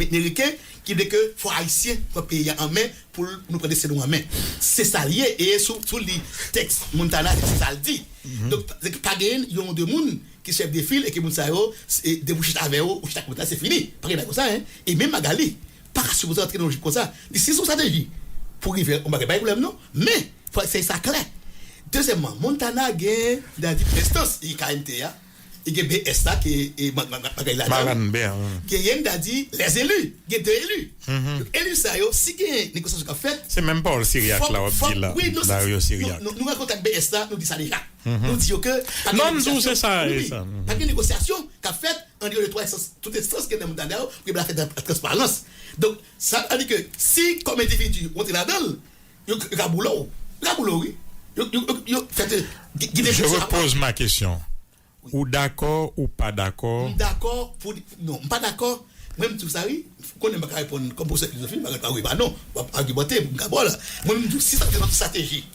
meriken ki vle ke fò Ayisyen pran peyi a an men pou nou pran desten nou an men. Se sa l ye, e si w, si w li tèks Montana, se sa l di. Donk, se ke pa genyen yon de moun ki chèf de fil e ke moun sa yo, se, depi w chita avè yo, ou chita ak Montana, se fini. Pa gen bagay konsa, en. E menm Magali pa ka sipoze rantre nan lojik konsa. Li si se yon estrateji pou rive yon bagay, pa gen pwoblèm non. Men, fò se sa klè. Dezyèmman, Montana gen, li ta di, enstans, li K M T a, li gen B S la, ki, e, ma, ma, ma, bagay la, Maranbè, wi. Genyen, li ta di, lèzeli, gen de eli. Donk, eli sa yo, si gen negosyasyon k ap fèt, se menm pawòl Siryak la w ap di la, Dario Siryak. Nou, nou rankontre ak B S la, nou di sa deja. Nou di yo ke pa gen negosyasyon. Non, m di w se sa, wi, e sa. Pa gen negosyasyon k ap fèt an deyò de twa enstans, tout enstans ki nan Montana yo, pou ke bagay la fèt nan transparans. Donk, sa vle di ke si kòm endividi ou rantre ladan l, yo, yo ka boule w. Yo ka boule w, wi. Yo, yo, yo, yo fè te gi-, gide pwosesis la. Je repose ma question. Ou dakò ou pa dakò? M dakò pou di, non, m pa dakò. Mwen, m di w sa, wi. Ou konnen m pa ka reponn kòm pwofesè filozofi, m pa ka wi, pa non. W ap agimante, m ka ba w la. Mwen, m di w, si sa te yon estrateji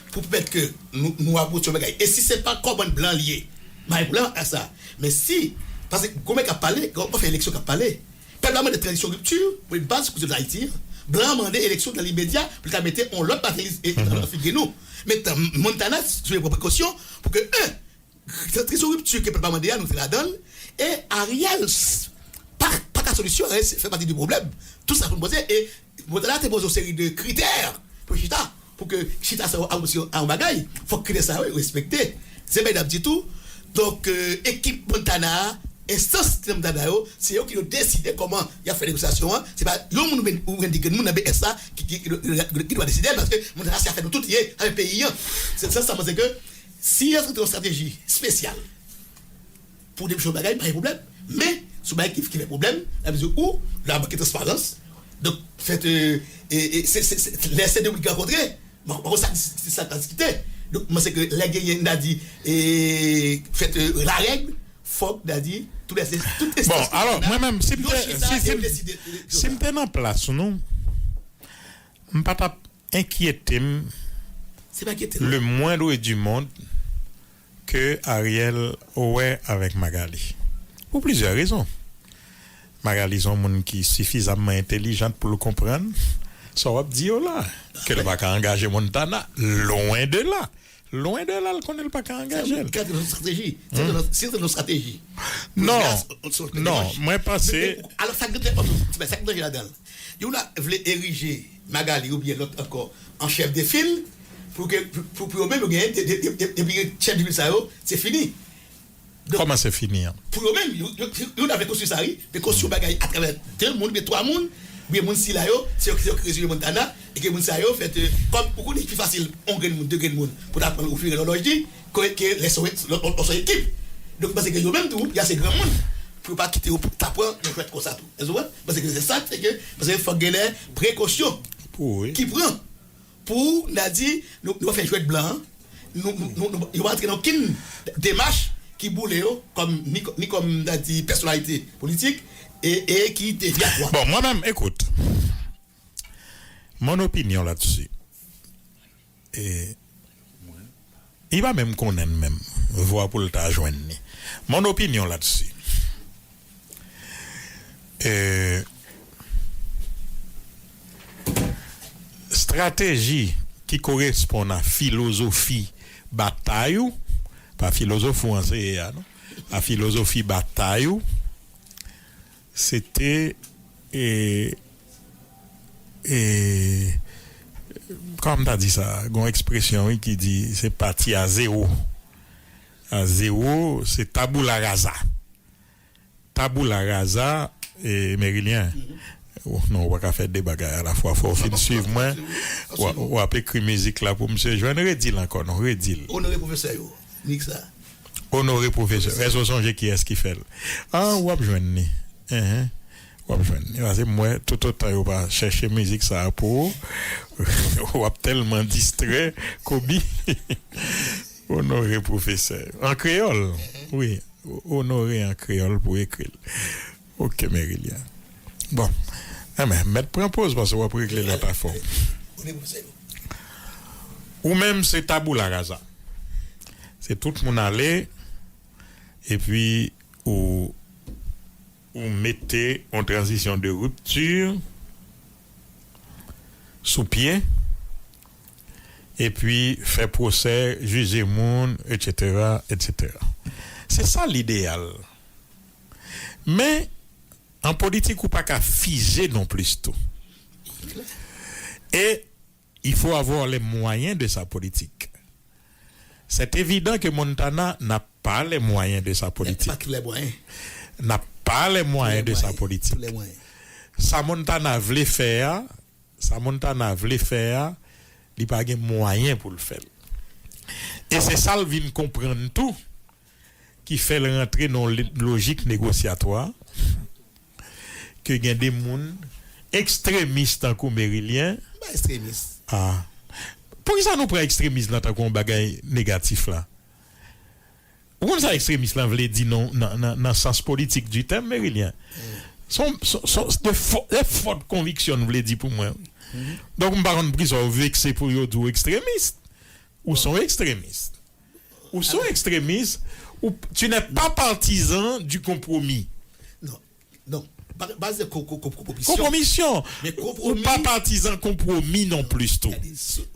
pou pèmèt ke nou, nou abouti yon bagay, e si se pa kò bann blan l ye, m pa gen pwoblèm ak sa. Men si, paske gon nèg k ap pale, gon, gon fè eleksyon k ap pale, pèp la mande tranzisyon, ripti, pou baz koze Ayiti an. blan mande eleksyon nan limedya pou l ka mete yon lòt Martelly e, e, nan figi nou. Men tan Montana, sou pran prekosyon pou ke, en, se sou ripti ke pèp la mande a, nou te ladan l, e Ariel s- pa, pa ka solisyon, e se fè pati di pwoblèm. Tout sa pou n poze, e Montana te poze yon seri de kritè pou chita, pou ke chita sa yo abouti a yon bagay, fòk kritè sa yo respekte. Se bagay n ap di tou. Donk, euh, ekip Montana a, enstans ki nan Montana yo, se yo ki yo deside kòman y ap fè negosyasyon an. Se pa yon moun oubyen, oubyen de grenn moun nan B S la ki, ki, ki, ki dwa deside l, paske Montana se afè nou tout li ye, afè peyi an. Se, se sa m panse ke si y ap yon estrateji espesyal pou debouche yon bagay, pa gen pwoblèm. Men, se yon bagay ki, ki fè pwoblèm, nan mezi ou, la manke transparans. Donk, fèt, euh, e, e, se, se, se, lè se de moun ki rankontre, mwen, mwen, sa, se sa k ap diskite. Donk, mwen, se ke lè genyen, n a di, e, fèt, euh, larèg, fòk, n a di, tout lè, tout Bon, enstans alò, mwen menm, si m yo te, chita si, e si yo m, deside, si m te nan plas nou, m pa t ap enkyete m se pa enkyete, non. Le moindre du monde ke Ariel wè avèk Magali. Pou plizyè rezon. Magali se yon moun ki sifizamman entelijant pou l konprann sa w ap di yo la. Ke l pa ka angaje Montana, lwen de la. Lwen de la, l konnen l pa ka angaje l. Sa vle di, se yon estrateji. Se yon, se yon estrateji. Non. Non, mwen panse. Alò, sa k gen, sa k gen danje ladan l? Youn a vle erije Magali oubyen lòt ankò an chèf de fil pou ke, pou, pou, pou yo menm yo genyen, de, de, de, de, depi chèf de fil sa yo, se fini. Donk, kòman se fini an? Pou yo menm, yo, yo, yo, youn a vle konstwi sa, wi, men konstwi yon bagay atravè de moun, oubyen twa moun, oubyen moun sila yo, se yo, se yo ki rezime Montana, e ke moun sa yo, fèt, euh, kòm ou konnen, pi fasil, yon grenn moun, de grenn moun, pou ta pran ou vire lòlòj li, ke, ke lè se yon, lò, lò, lò se yon ekip. Donk, m panse ke yo menm tou, y a se granmoun, pou yo pa kite yo ta pran yon jwèt konsa tou. Èske w konprann? M panse ke se sa k fè ke, m panse ke fòk gen de prekosyon ki pran pou, n a di, nou, nou pa fè jwèt blan, nou, nou, nou, nou, yo pa antre nan okenn demach ki boule yo, kòm, ni, ni kòm, n a di, pèsonalite politik, e, e ki devyatoire. Bon, mwen menm, écoute, mon opinion là-dessus, e, li pa menm konnen l menm, vwa pou l ta jwenn li. Mon opinion là-dessus, e, estrateji ki koresponn a filozofi batay ou, pa filozofi w anseye a, non, a filozofi batay ou, se te, e, e, kòman m ta di sa? Gon ekspresyon, wi, ki di se pati a zewo. A zewo, se tabula rasa. Tabula rasa, e, Merilyen. Oh, non, ou pa ka fè de bagay alafwa. Fò w fin swiv mwen. W a, w ap ekri mizik la pou misye jwenn. Redi l ankò, non, redi l. Onore pwofesè yo. Nik sa. Onore pwofesè. Èske w sonje kiyès ki fè l? Ah, w ap jwenn li. Enhen. W ap jwenn li. Paske m wè, toutotan yo pa chèche mizik sa a pou ou, w ap tèlman distrè, Kobe. Onore pwofesè. An kreyòl? Wi. O-, onore an kreyòl pou ekri l. Ok, Merilyen. Bon. Enben, mèt pran pòz paske w ap regle lòt afè w. Ou menm, se tabula rasa. Se tout moun ale, epi ou, ou mete yon tranzisyon de ripti sou pye, epi fè pwosè, jije moun, etsetera, etsetera. Se sa lideyal. Men, an politik, ou pa ka fije non plis tou. E il faut avoir les moyens de sa politique. C'est évident que Montana n'a pas les moyens de sa politique. N'a pas les moyens. N'a pas les moyens de sa politique. Tous les moyens. Sa Montana vle fè a, sa Montana vle fè a, li pa gen mwayen pou l fè l. E se sa l vin konprann tou, ki fè l rantre nan yon lojik negosyatwa, ke gen de moun ekstremis tankou Merilyen. M pa ekstremis. Ah. Poukisa nou pran ekstremis lan tankou yon bagay negatif la? Ou konn sa ekstremis lan vle di nan, nan, nan, nan sans politik du terme, Merilyen? Se yon, se, se, de fò-, de fòt konviksyon vle di pou mwen. Donk, m pa konn poukisa w vekse pou yo di w ekstremis. Ou se yon ekstremis. Ou se yon ekstremis. Ou, tu n'es pas partisan du compromis. Non, non. Baz de konpwomisyon. Konpwomisyon. Ou pa patizan konpwomi non plis tou.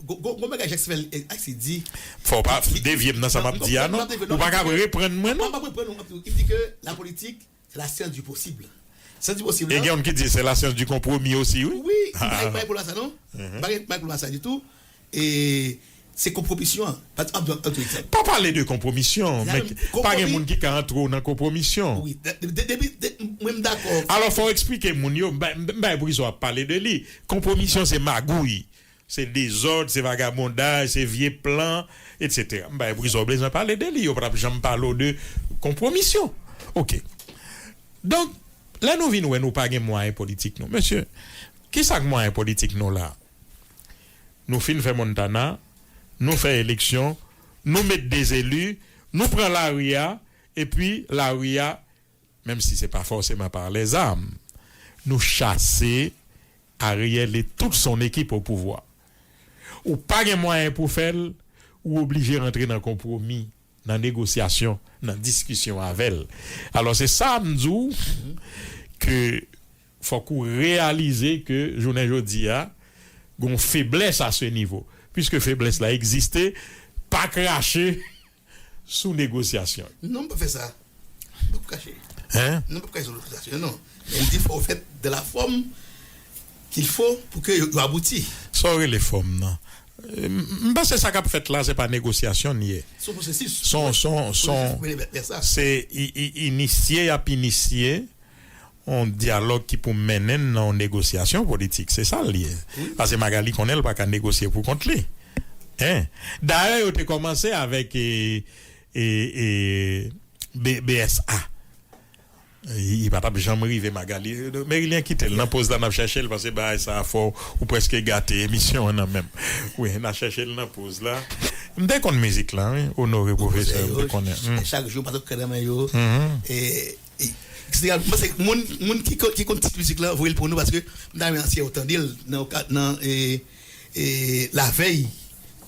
Gon bagay Jacques Fel Axe di. Fò w pa devye m nan sa m ap di a non. Ou pa ka reprann mwen non. M ap reprann ou. Li di ke la politik se la syans di posib. Syans di posib la. E gen youn ki di se la syans di konpwomi osi wi. Wi, m pa gen pwoblèm sa non. M pa gen pwoblèm sa ditou. E se konpwomisyon an. Pa pale de konpwomisyon men pa gen moun ki ka antre w nan konpwomisyon. Wi, depi mwen m dakò. Alò fò w eksplike moun yo m bay prizon ap pale de li. Konpwomisyon se magouy, se dezòd, se vagabondaj, se vye plan, etsetera. M bay prizon w bezwen pale de li yo pa t ap janm pale w de konpwomisyon. Oke. Donk lè nou vin wè nou pa gen mwayen politik nou mesye, kisa k mwayen politik nou la? Nou fin fè Montana, nou fè eleksyon, nou met de zeli, nou pran lari a, epi lari a, menm si se pa fòseman pa lèzam, nou chase Ariel et toute son équipe au pouvoir. Ou pa gen mwayen pou fè l, ou oblije rantre nan konpwomi, nan negosyasyon, nan diskisyon avè l. Alò se sa m di w ke fòk ou reyalize ke jounen jodi a gon feblès a se nivo. Piske feblès la egziste, pa krache sou negosyasyon. Non, m pa fè sa. M pa krache. Hein? Non, m pa krache sou negosyasyon, non. Men m di fò w fèt de la fòm qu'il faut pou ke yo abouti. Sa w rele fòm nan? M panse sa k ap fèt la se pa negosyasyon n ye. Se yon pwosesis. Son son son se inisye y ap inisye yon dyalòg ki pou mennen n nan yon negosyasyon politik se sa l ye. Paske Magali konnen l pa ka negosye pou kont li. Hein? Dayè yo te kòmanse avèk e e e B S A. Li pa t ap janm rive Magali. Merilien kite l nan poz la n ap chèche l paske bagay sa a fò ou prèske gate emisyon an nan men m. Wi n a chèche l nan poz la. M te konn mizik la wi. Onore pwofesè m te konnen. Chak jou m pase kè nan men yo. Eksetera. M panse moun moun ki konn ki konn tit mizik la voye l pou nou paske m ta renmen ansyen yo tande l nan nan e e lavèy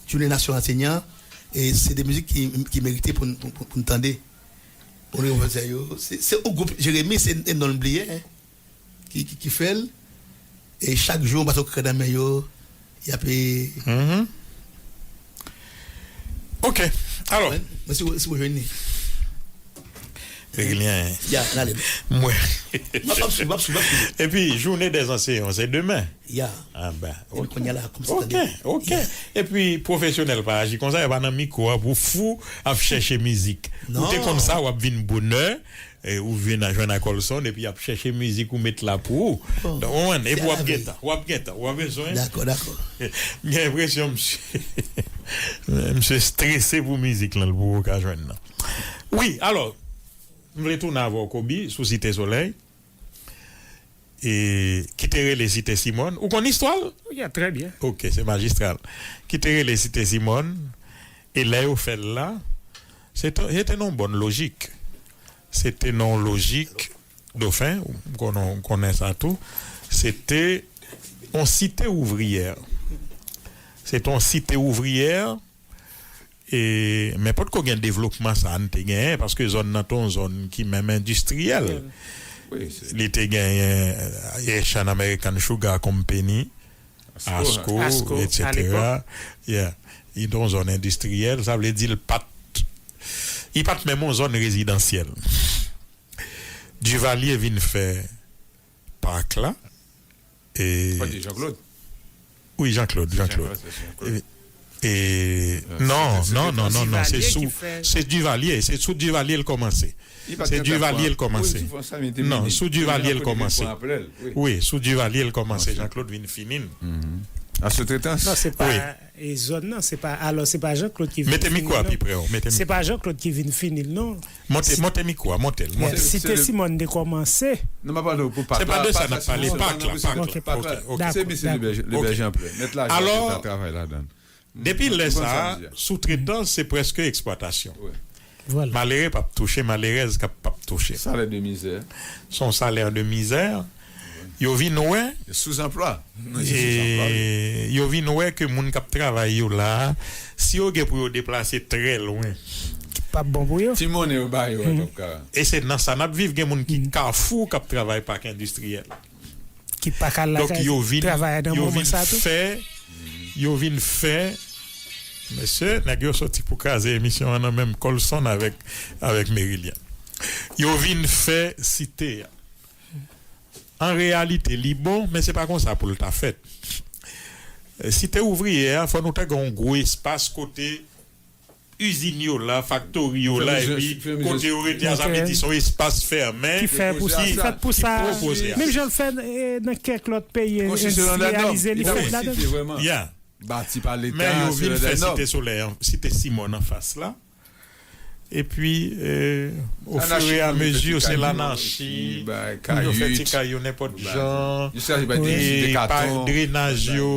jounen nasyon ansenyan. E se de mizik ki ki merite pou n pou n tande. Onore pwofesè yo se se yon gwoup Jeremi se e non l bliye ki ki ki fè l. E chak jou m pase yon kè nan men yo y ap e. Ok. Alò. Mwen si si w jwenn li. Reglyen. Ya n ale. Mwen. M ap swiv m ap swiv m ap swiv. Epi jounen dèzanseyan se demen. Ya. Anben. Epi kounye a la kòmsi tande. Ok. Epi pwofesyonèl pa aji konsa yo pa nan mikwo a pou fou ap chèche mizik. Ou te konn sa w ap vin bonè. Ou vin a jwenn a Colson epi y ap chèche mizik ou met la pou ou. Ou konprann? Epi w ap gentan, w ap gentan, w ap bezwen. Dakò, dakò. M gen enpresyon misye misye strese pou mizik lan l poko ka jwenn nan. Wi, alò, m vle tounen avè w Kobi sou Site Solèy. E ki te rele Site Simòn. Ou konn istwa l? Wi, trè byen. Ok, se majistra l. Ki te rele Site Simòn. E lè yo fè l la, se te se te nan yon bòn lojik. Se te nan yon lojik, Dofen, ou konnen ou konnen sa tou, se te yon site ouvriyè. Se te yon site ouvriyè, e, men potko gen devlopman sa a n te genyen, paske zòn nan te yon zòn ki menm endistriyèl. Li te genyen Asian American Sugar Company, Asco, etsetera. Yeah. Li te yon zòn endistriyèl, sa vle di l pa t, li pa t menm yon zòn rezidansyèl. Duvalier vin fè pak la. E, Jean-Claude. Wi, Jean-Claude, Jean-Claude. E, e, non, non, non, non, non, se sou, se Duvalier, se sou Duvalier l kòmanse. Se Duvalier l kòmanse. Non, sou Duvalier l kòmanse. Wi, sou Duvalier l kòmanse. Jean-Claude vin fini l. A soutretans. Non, se pa e zòn nan, se pa, alò, se pa Jean-Claude ki vin fini l non. Mete mikwo a pi pre w, mete mikwo. Se pa Jean-Claude ki vin fini l non. Monte, monte mikwo a, monte l, monte l. Site Simòn te kòmanse. Non, m ap pale w pou pak la. Se pa de sa n ap pale, pak la, pak la. Ok, ok. Se misye Libè Jean Plè. Mèt lajan te fè travay ladan l. Depi lè sa a, soutretans se prèske eksplwatasyon. Malere p ap touche, malerèz k ap p ap touche. Salè de mizè. Se yon salè de mizè. Yo vin wè. Souzanplwa. E yo vin wè ke moun k ap travay yo la a, si yo gen pou yo deplase trè lwen, p ap bon pou yo. Ti monnen yo ba yo, an tou ka. E se nan sa n ap viv, gen moun ki Kafou k ap travay pak endistriyèl. Ki pa ka lakay travay nan moman sa tou. Fè, yo vin fè, mesye, nèg yo soti pou kraze emisyon an nan menm Colson avèk, avèk Merilien. Yo vin fè site a. An reyalite, li bon, men se pa konsa pou l ta fèt. Site ouvriyè a, fò nou ta gen yon gwo espas kote izin yo la, faktori yo la, epi kote yo rete a, sa vle di se yon espas fèmen ki fè pou sa, ki fèt pou sa. Menm jan l fè nan kèk lòt peyi endistriyalize, li fèt ladan. Bati pa Leta. Men yo vin fè Site Solèy an, Site Simòn anfas la. Epi, ofiramezi, se lanachi, yo fè ti kay yo nenpòt jan, drenaj yo.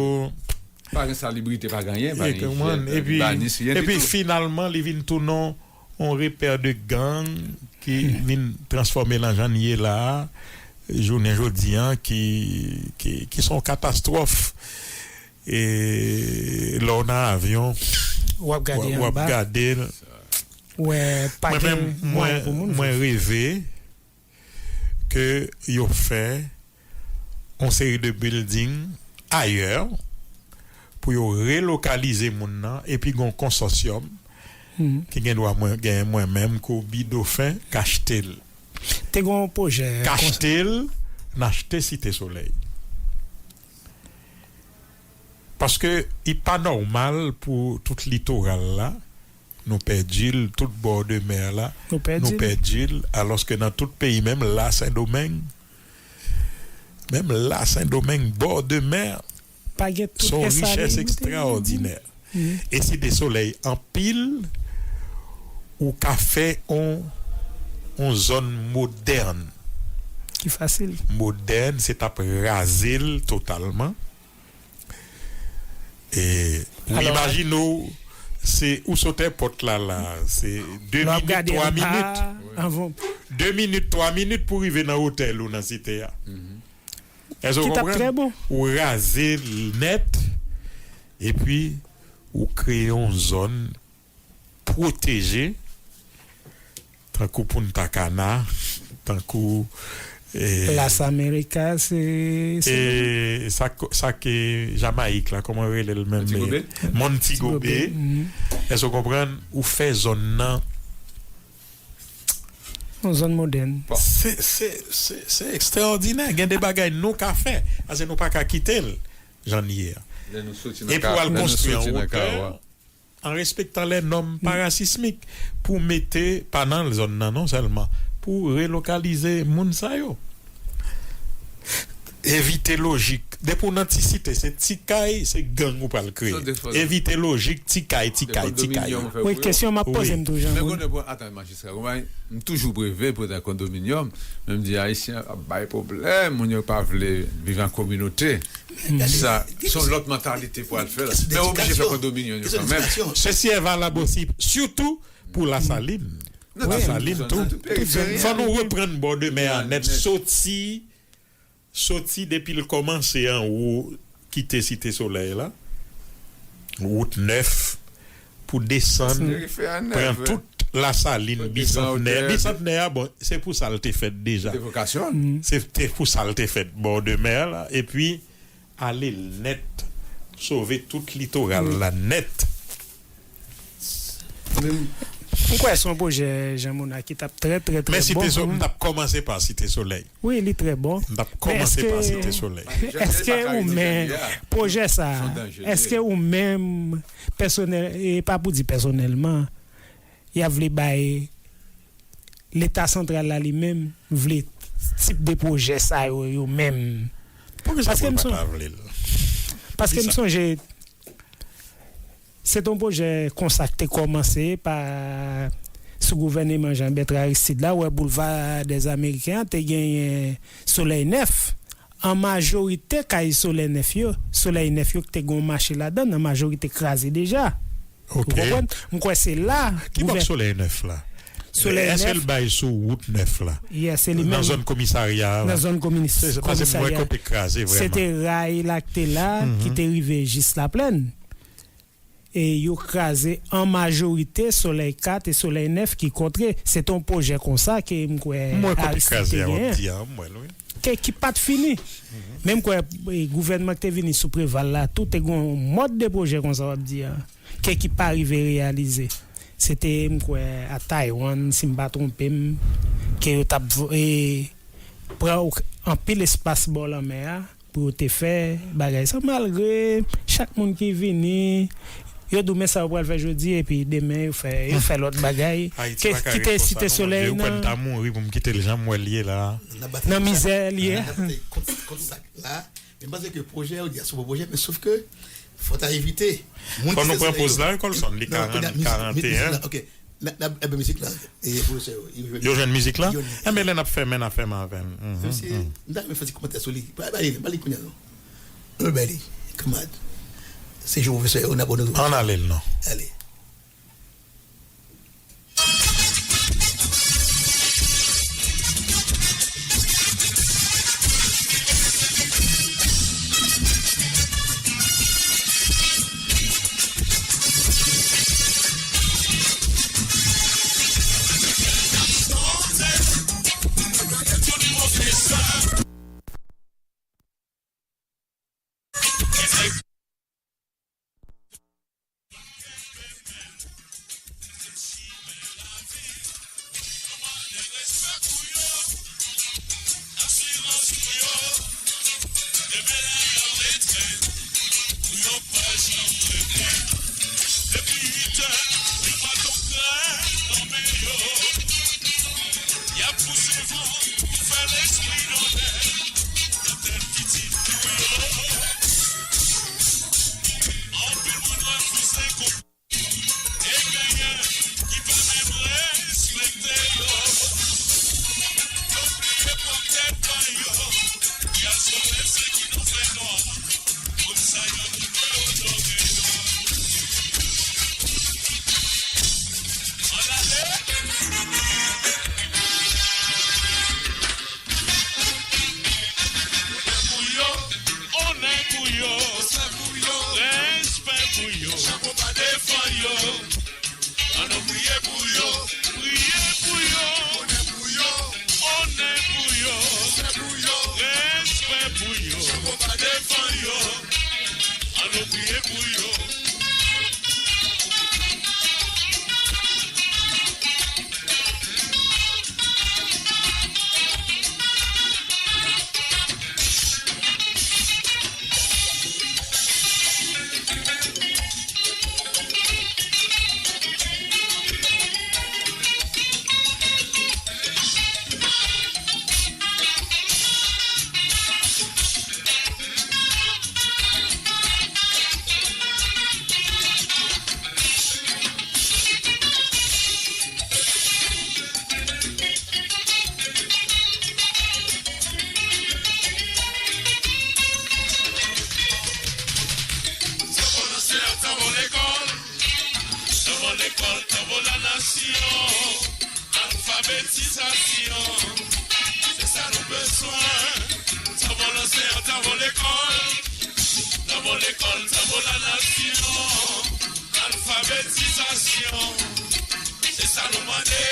Pa gen salibrite, pa gen anyen, pa gen ijyèn, pa gen banis, ryen ditou. Epi finalman, li vin tounen yon repè de gang ki vin transfòme l an jan l ye la a, jounen jodi a, ki, ki, ki se yon katastwòf. E lè w nan avyon, w ap gade l. Mwen menm, mwen reve ke yo fè yon seri de building ayè pou yo relokalize moun nan, epi gen yon konsòsyòm ki gen dwa mwen, gen mwen menm, Kobi Dofen, k achte l. Te gen yon pwojè. K achte l, n achte Site Solèy. Paske li pa nòmal pou tout litoral la, nou pèdi l, tout bò de mè la, nou pèdi l, alòske nan tout peyi, menm la Sendomeng, menm la Sendomeng, bò de mè, se yon richès ekstraòdinè. E Site Solèy anpil, ou ka fè yon, yon zòn modèn. Ki fasil. Modèn, se t ap raze l totalman. E ou imajine w, se ou sot èpòt la la, se de minit, twa minit. De minit, twa minit pou rive nan otèl ou nan Site a. Èske w konprann? Ou raze l nèt, epi ou kreye yon zòn pwoteje, tankou Punta Cana, tankou. Las Americas, se. E sa, sa ke Jamayik la, kòman yo rele l menm? Montego Bay. Èske w konprann? Ou fè zòn nan. Yon zòn modèn. Se, se, se, se ekstraòdinè. Gen de bagay nou ka fè. Paske nou pa ka kite l jan l ye a. Epi w al konstwi an wotè. An respektan lè nòm parasismik pou mete, pa nan zòn nan non sèlman, pou relokalize moun sa yo. Evite lojik. Depi w nan ti site, se ti kay, se gang ou pral kreye. Evite lojik, ti kay, ti kay, ti kay. Wi, kesyon m ap poze m toujou. Men konnen pou, atan, majistra, konprann, m toujou reve pou nan kondominyòm, men m di Ayisyen ap bay pwoblèm, moun yo pa vle viv an kominote. Sa, se yon lòt mantalite pou al fè la. Men oblije fè kondominyòm yo kanmenm. Sesi e valab osi, sitou pou Lasalin. Lasalin tou. Fò nou reprann bò de mè a nèt, soti, soti depi l kòmanse anwo, kite Site Solèy la, wout nèf, pou desann, pran tout Lasalin, Bisantnè. Bisantnè a, bon, se pou sa l te fèt deja. Se te pou sa l te fèt, bò de mè la, epi ale nèt, sove tout litoral la nèt. M kwè se yon pwojè, Jean Mona, ki t ap trè, trè, trè bon. Men Site Solèy, m t ap kòmanse pa Site Solèy. Wi, li trè bon. M t ap kòmanse pa Site Solèy. Èske ou men pwojè sa, èske ou menm pèsonèl, e pa pou di pèsonèlman, y ap vle bay Leta santral la li menm vle tip de pwojè sa yo, yo menm? Paske m sonje, se t on pwojè konsa k te kòmanse pa sou gouvèneman Jean Bertrand Aristide la, wè Boulevard des Américains an te genyen Solèy Nèf. An majorite kay Solèy Nèf yo, Solèy Nèf yo ki te gen yon mache ladan, an majorite kraze deja. Ou konprann? M kwè se la. Ki bò k Solèy Nèf la? Èske l bay sou wout nèf la? Nan zòn komisarya a? Nan zòn komisarya. Se te ray la k te la ki te rive jis Laplèn. e yo kraze an majorite Solèy kat e Solèy nèf ki kontre. Se te yon pwojè konsa ke m kwè Aristide te genyen. Ke, ki pa t fini. Men m kwè e, gouvènman ki te vini sou Preval la, tou te gen yon mòd de pwojè konsa w ap di a, ke ki pa rive reyalize. Se te, m kwè, a Taiwan, si m pa twonpe m, ke yo t ap e, pran anpil espas bò lanmè a pou yo te fè bagay sa, malgre chak moun ki vini, yo di w men sa yo pral fè jodi, epi demen yo fè, yo fè lòt bagay. Ayiti pa ka ret konsa non, Bondye, ou kwè m ta mouri pou m kite l jan m wè l ye la a? Nan mizè l ye a. Kont sa k la, men m panse ke pwojè yo di a se bon pwojè, men sof ke fò ta evite. Fò nou pran poz la wi, Colson, li karant, karant e en. N ap, n ap, enben, mizik la, e, pwofesè yo, yo jwenn. Yo jwenn mizik la? Yo jwenn. Enben, lè n ap fèmen, n a fèmen avè l. Mesye, m ta renmen fè ti kòmantè sou li. Ba, ba li, ba li kounye a, non. Nou bay li, kanmad. Se jou pwofesè yo, n ap onore w. Ann ale l, non. Ale. Onè pou yo, respè pou yo, chanpon pa defan yo. Ann nou priye pou yo, priye pou yo. Onè pou yo, onè pou yo, respè pou yo, chanpon pa defan yo. Ann nou priye pou yo. Travay, travay, travay lekòl, travay lekòl, travay la nasyon. Alfabetizasyon, se sa nou bezwen. Travay lanseyan, travay lekòl, travay lekòl, travay la nasyon. Alfabetizasyon, se sa nou mande.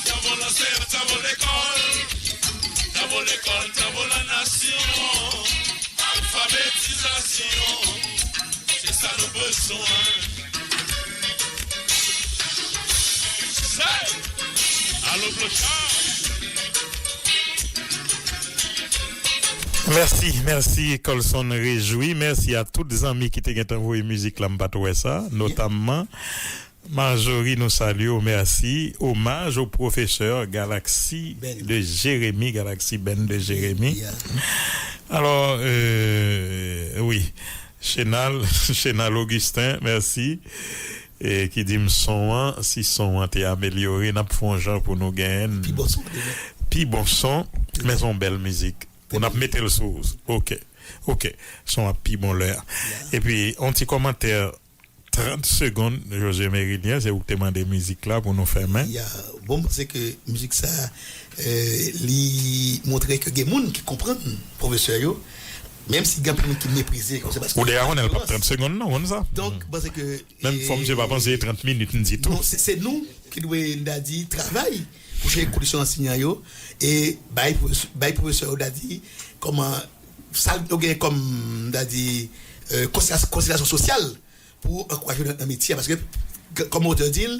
Travay lanseyan, travay lekòl, travay lekòl, travay la nasyon. Alfabetizasyon, se sa nou bezwen. Say! Alo, Blochard! Mèsi, mèsi, Colson Rejoui. Mèsi a tout zanmi ki te gentan voye mizik la, m pa t wè sa, notamman Marjorie, nou salye w, mèsi. Omaj au professeur Galaxy de Jérémy, Galaxy Band de Jérémy. Alò, euh, wi, Chenal, Chenal Augustin, mèsi. E ki di m son an, si son an te amelyore, n ap fè yon jan pou nou genyen pi bon son, pi bon son, men se yon bèl mizik. Pou n ap mete l sou, ok, ok, son an pi bon lè a. Epi, yon ti kòmantè trant segonn, José Mérilien, se ou k te mande mizik la pou nou fèmen. Ya, bon, m panse ke mizik sa, eh, li montre ke gen moun ki konprann pwofesè yo. Menm si gen anpil moun ki meprize kòmsi paske. Ou deja konnen l p ap trant segonn non, ou konn sa? Donk, m panse ke. Menm fò misye pa panse trant minit m di tou. Non, se, se nou ki dwe, n ta di, travay pou chanje kondisyon anseyan yo e bay pwofes-, bay pwofesè yo, n ta di, kòman, sa yo gen kòm, n ta di, euh, konsiderasyon, konsiderasyon sosyal pou ankouraje yo nan, nan metye a. Paske, k-, kòm otè di l,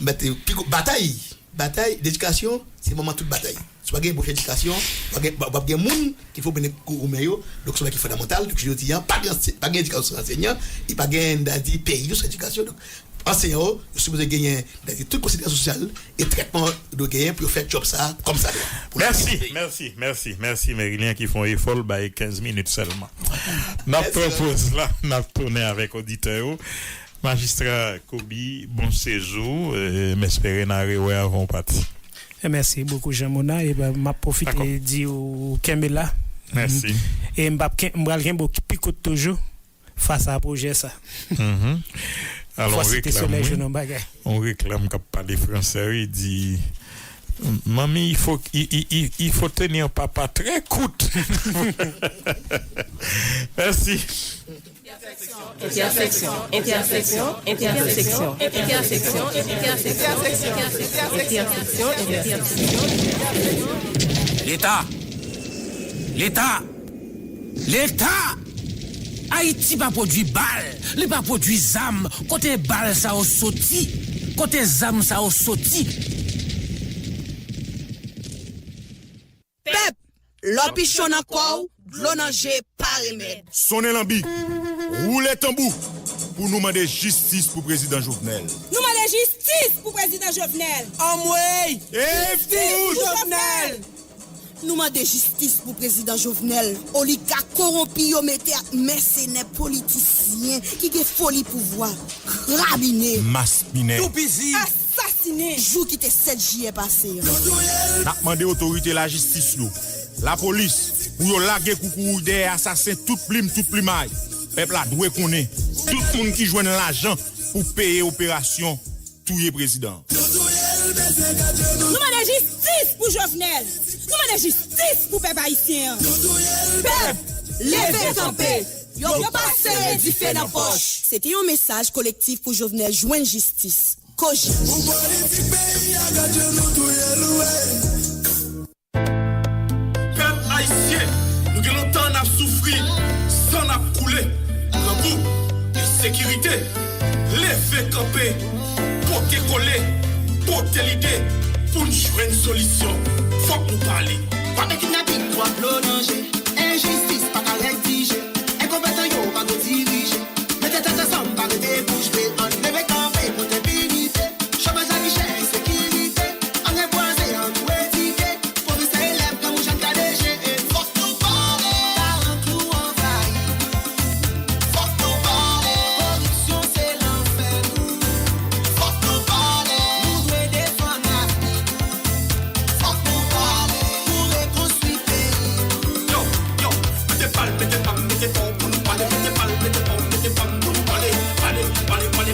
mete pi gwo batay, batay, ledikasyon, se manman tout batay. Si w pa gen bon jan edikasyon, w pa gen, w ap gen moun ki fè w mennen goumen yo. Donk, se yon bagay ki fondamantal. Donk, jodi a, pa gen, pa gen edikasyon san ansenyan, e pa gen, n ta di, peyi tou san edikasyon. Donk, ansenyan yo, yo sipoze genyen, n ta di, tout konsiderasyon sosyal e trètman yo dwe genyen pou yo fè djòb sa a kòm sa dwa. Pou Mèsi, peyi. Mèsi, mèsi, mèsi, Merilien ki fè yon efò, l bay kenz minit sèlman. N ap pran poz la, n ap tounen avèk oditè yo. Majistra Kobe, bon sejou. E, m espere n a rewè avan w pati. E mèsi bokou, Jean Mona. E ben, m ap pwofite di w kenbe la. Mèsi. E m p ap ken-, m pral kenbe w pi kout toujou fas a pwojè sa. Alò, fwa site solèy jwenn yon bagay. On reklam k ap pale fransè, wi, di, Manmi, il faut, il, il, il, il faut tenir papa très court. Mèsi. Entèseksyon, entèseksyon, entèseksyon, entèseksyon, entèseksyon, entèseksyon, entèseksyon, entèseksyon, entèseksyon, entèseksyon. Leta! Leta! Leta! Ayiti pa pwodui bal, li pa pwodui zam. Kote bal sa yo soti? Kote zam sa yo soti? Pèp, lè w pichon nan kò w, dlo nan je pa remèd. Sonnen lanbi, woule tanbou pou nou mande jistis pou prezidan Jovenel. Nou mande jistis pou prezidan Jovenel. Anmwey! Jistis pou Jovenel! Nou mande jistis pou prezidan Jovenel. Oligak kowonpi yo mete ak mèsenè politisyen ki gen foli pouvwa, krabinen, maspinen, toupizi, asasinen. Jou ki te sèt jiyè pase an. N ap mande otorite lajistis yo, lapolis, pou yo lage koukouwouy dèyè asasen tout plim, tout plimay. Pèp la dwe konnen, tout moun ki jwenn lajan pou peye operasyon touye prezidan. Nou mande jistis pou Jovenel. Nou mande jistis pou pèp ayisyen an. Pèp, leve kanpe. Yo pa sere dife nan pòch. Se te yon mesaj Kolektif pou Jovenel jwenn jistis, Kojik. Pou politik peyi a, gadje nou touye l, wi. Pèp ayisyen, nou gen lontan n ap soufri, san n ap koule, grangou, ensekirite. Leve kanpe, pote kole, pote lide, pou n jwenn solisyon. Fòk nou pale. Kwape kidnaping, twòp dlo nan je, enjistis pa ka rèk di je, enkonpetan yo pa ko dirije. Mete tèt ansanm, pa rete bouch be, ann leve kanpe kont enpinite. Chomaj, lavi chè, ensekirite, ann anbouraze, ann nou edike. Pwofesè, elèv, granmoun, jèn, K D G, fòk nou pale. Paran tou anvayi. Fòk nou pale. Koripsyon se lanfè nou. Fòk nou pale. Nou dwe defann avni nou. Fòk nou pale pou rekonstwi peyi nou. Yo, yo, mete pa l, mete pa m, mete pa w pou nou pale. Mete pa l, mete pa w, mete pa m pou nou pale. Pale, pale, pale,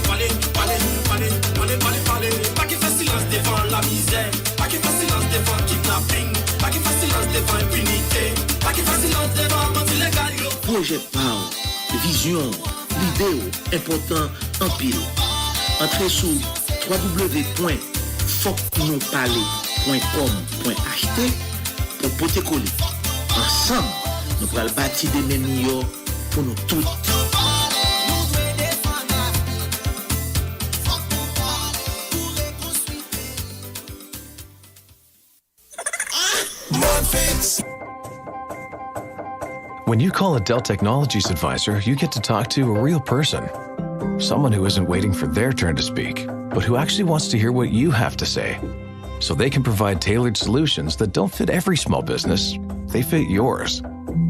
pale. Pa gen fè silans devan lamizè. Pa gen fè silans devan kidnaping. Pa gen fè silans devan enpinite. Pa gen fè silans devan bandi legal yo. Pwojè pa w, vizyon w, lide w enpòtan anpil. Antre sou w w w pwen fòk nou pale pwen kòm pwen achte pou pote kole. Ansanm, nou pral bati demen miyò pou nou tout. When you call a Dell Technologies advisor, you get to talk to a real person. Someone who isn't waiting for their turn to speak, but who actually wants to hear what you have to say. So they can provide tailored solutions that don't fit every small business, they fit yours.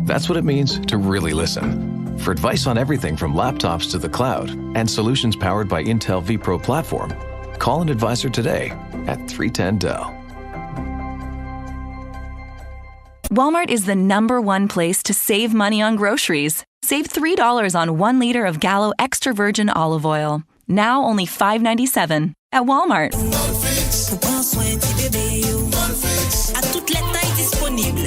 That's what it means to really listen. For advice on everything from laptops to the cloud and solutions powered by Intel vPro platform, call an advisor today at three ten Dell. Walmart is the number one place to save money on groceries. Save three dollars on one liter of Gallo extra virgin olive oil, now only five ninety-seven at Walmart. Pou pran swen ti bebe yo. Ak tout lèt tay disponib.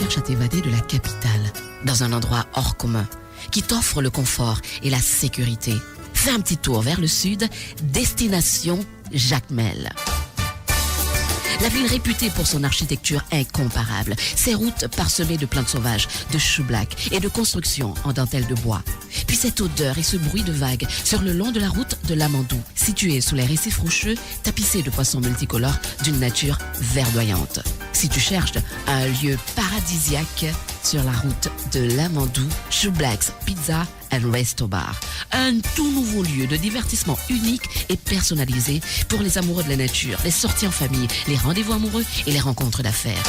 Cherche à t'évader de la capitale, dans un endroit hors commun, qui t'offre le confort et la sécurité. Fais un petit tour vers le sud, destination Jacmel. La ville réputée pour son architecture incomparable, ses routes parsemées de plantes sauvages, de choublak et de constructions en dentelle de bois. Puis cette odeur et ce bruit de vagues sur le long de la route de Lamandou, située sous les récifs rocheux tapissés de poissons multicolores d'une nature verdoyante. Si tu cherches un lieu paradisiaque sur la route de Lamandou, Choublak's Pizza and Resto Bar, un tout nouveau lieu de divertissement unique et personnalisé pour les amoureux de la nature, les sorties en famille, les rendez-vous amoureux et les rencontres d'affaires.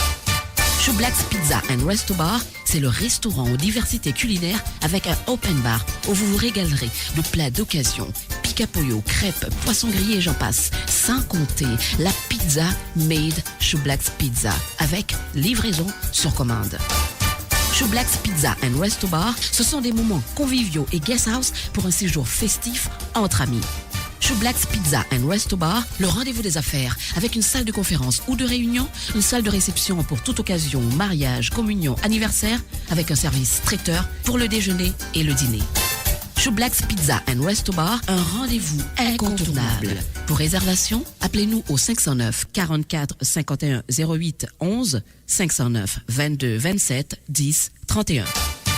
Choublak's Pizza and Resto Bar, c'est le restaurant aux diversités culinaires avec un open bar où vous vous régalerez de plats d'occasion, pica pollo, crêpes, poissons grillés et j'en passe. Sans compter la pizza made Choublak's Pizza avec livraison sur commande. Choublak's Pizza and Resto Bar, ce sont des moments conviviaux et guest house pour un séjour festif entre amis. Choublak's Pizza and Resto Bar, le rendez-vous des affaires, avec une salle de conférence ou de réunion, une salle de réception pour toute occasion, mariage, communion, anniversaire, avec un service traiteur pour le déjeuner et le dîner. Choublak's Pizza and Resto Bar, un rendez-vous incontournable. Pour réservation, appelez-nous au cinq cent neuf, quarante-quatre, cinquante et un, zéro huit, onze, cinq cent neuf, vingt-deux, vingt-sept, dix, trente et un.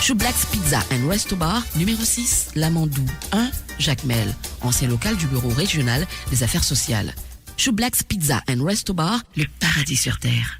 Choublak's Pizza and Resto Bar, numéro six, Lamandou un, Jacmel, ancien local du Bureau régional des affaires sociales. Choublak's Pizza and Resto Bar, le paradis sur terre.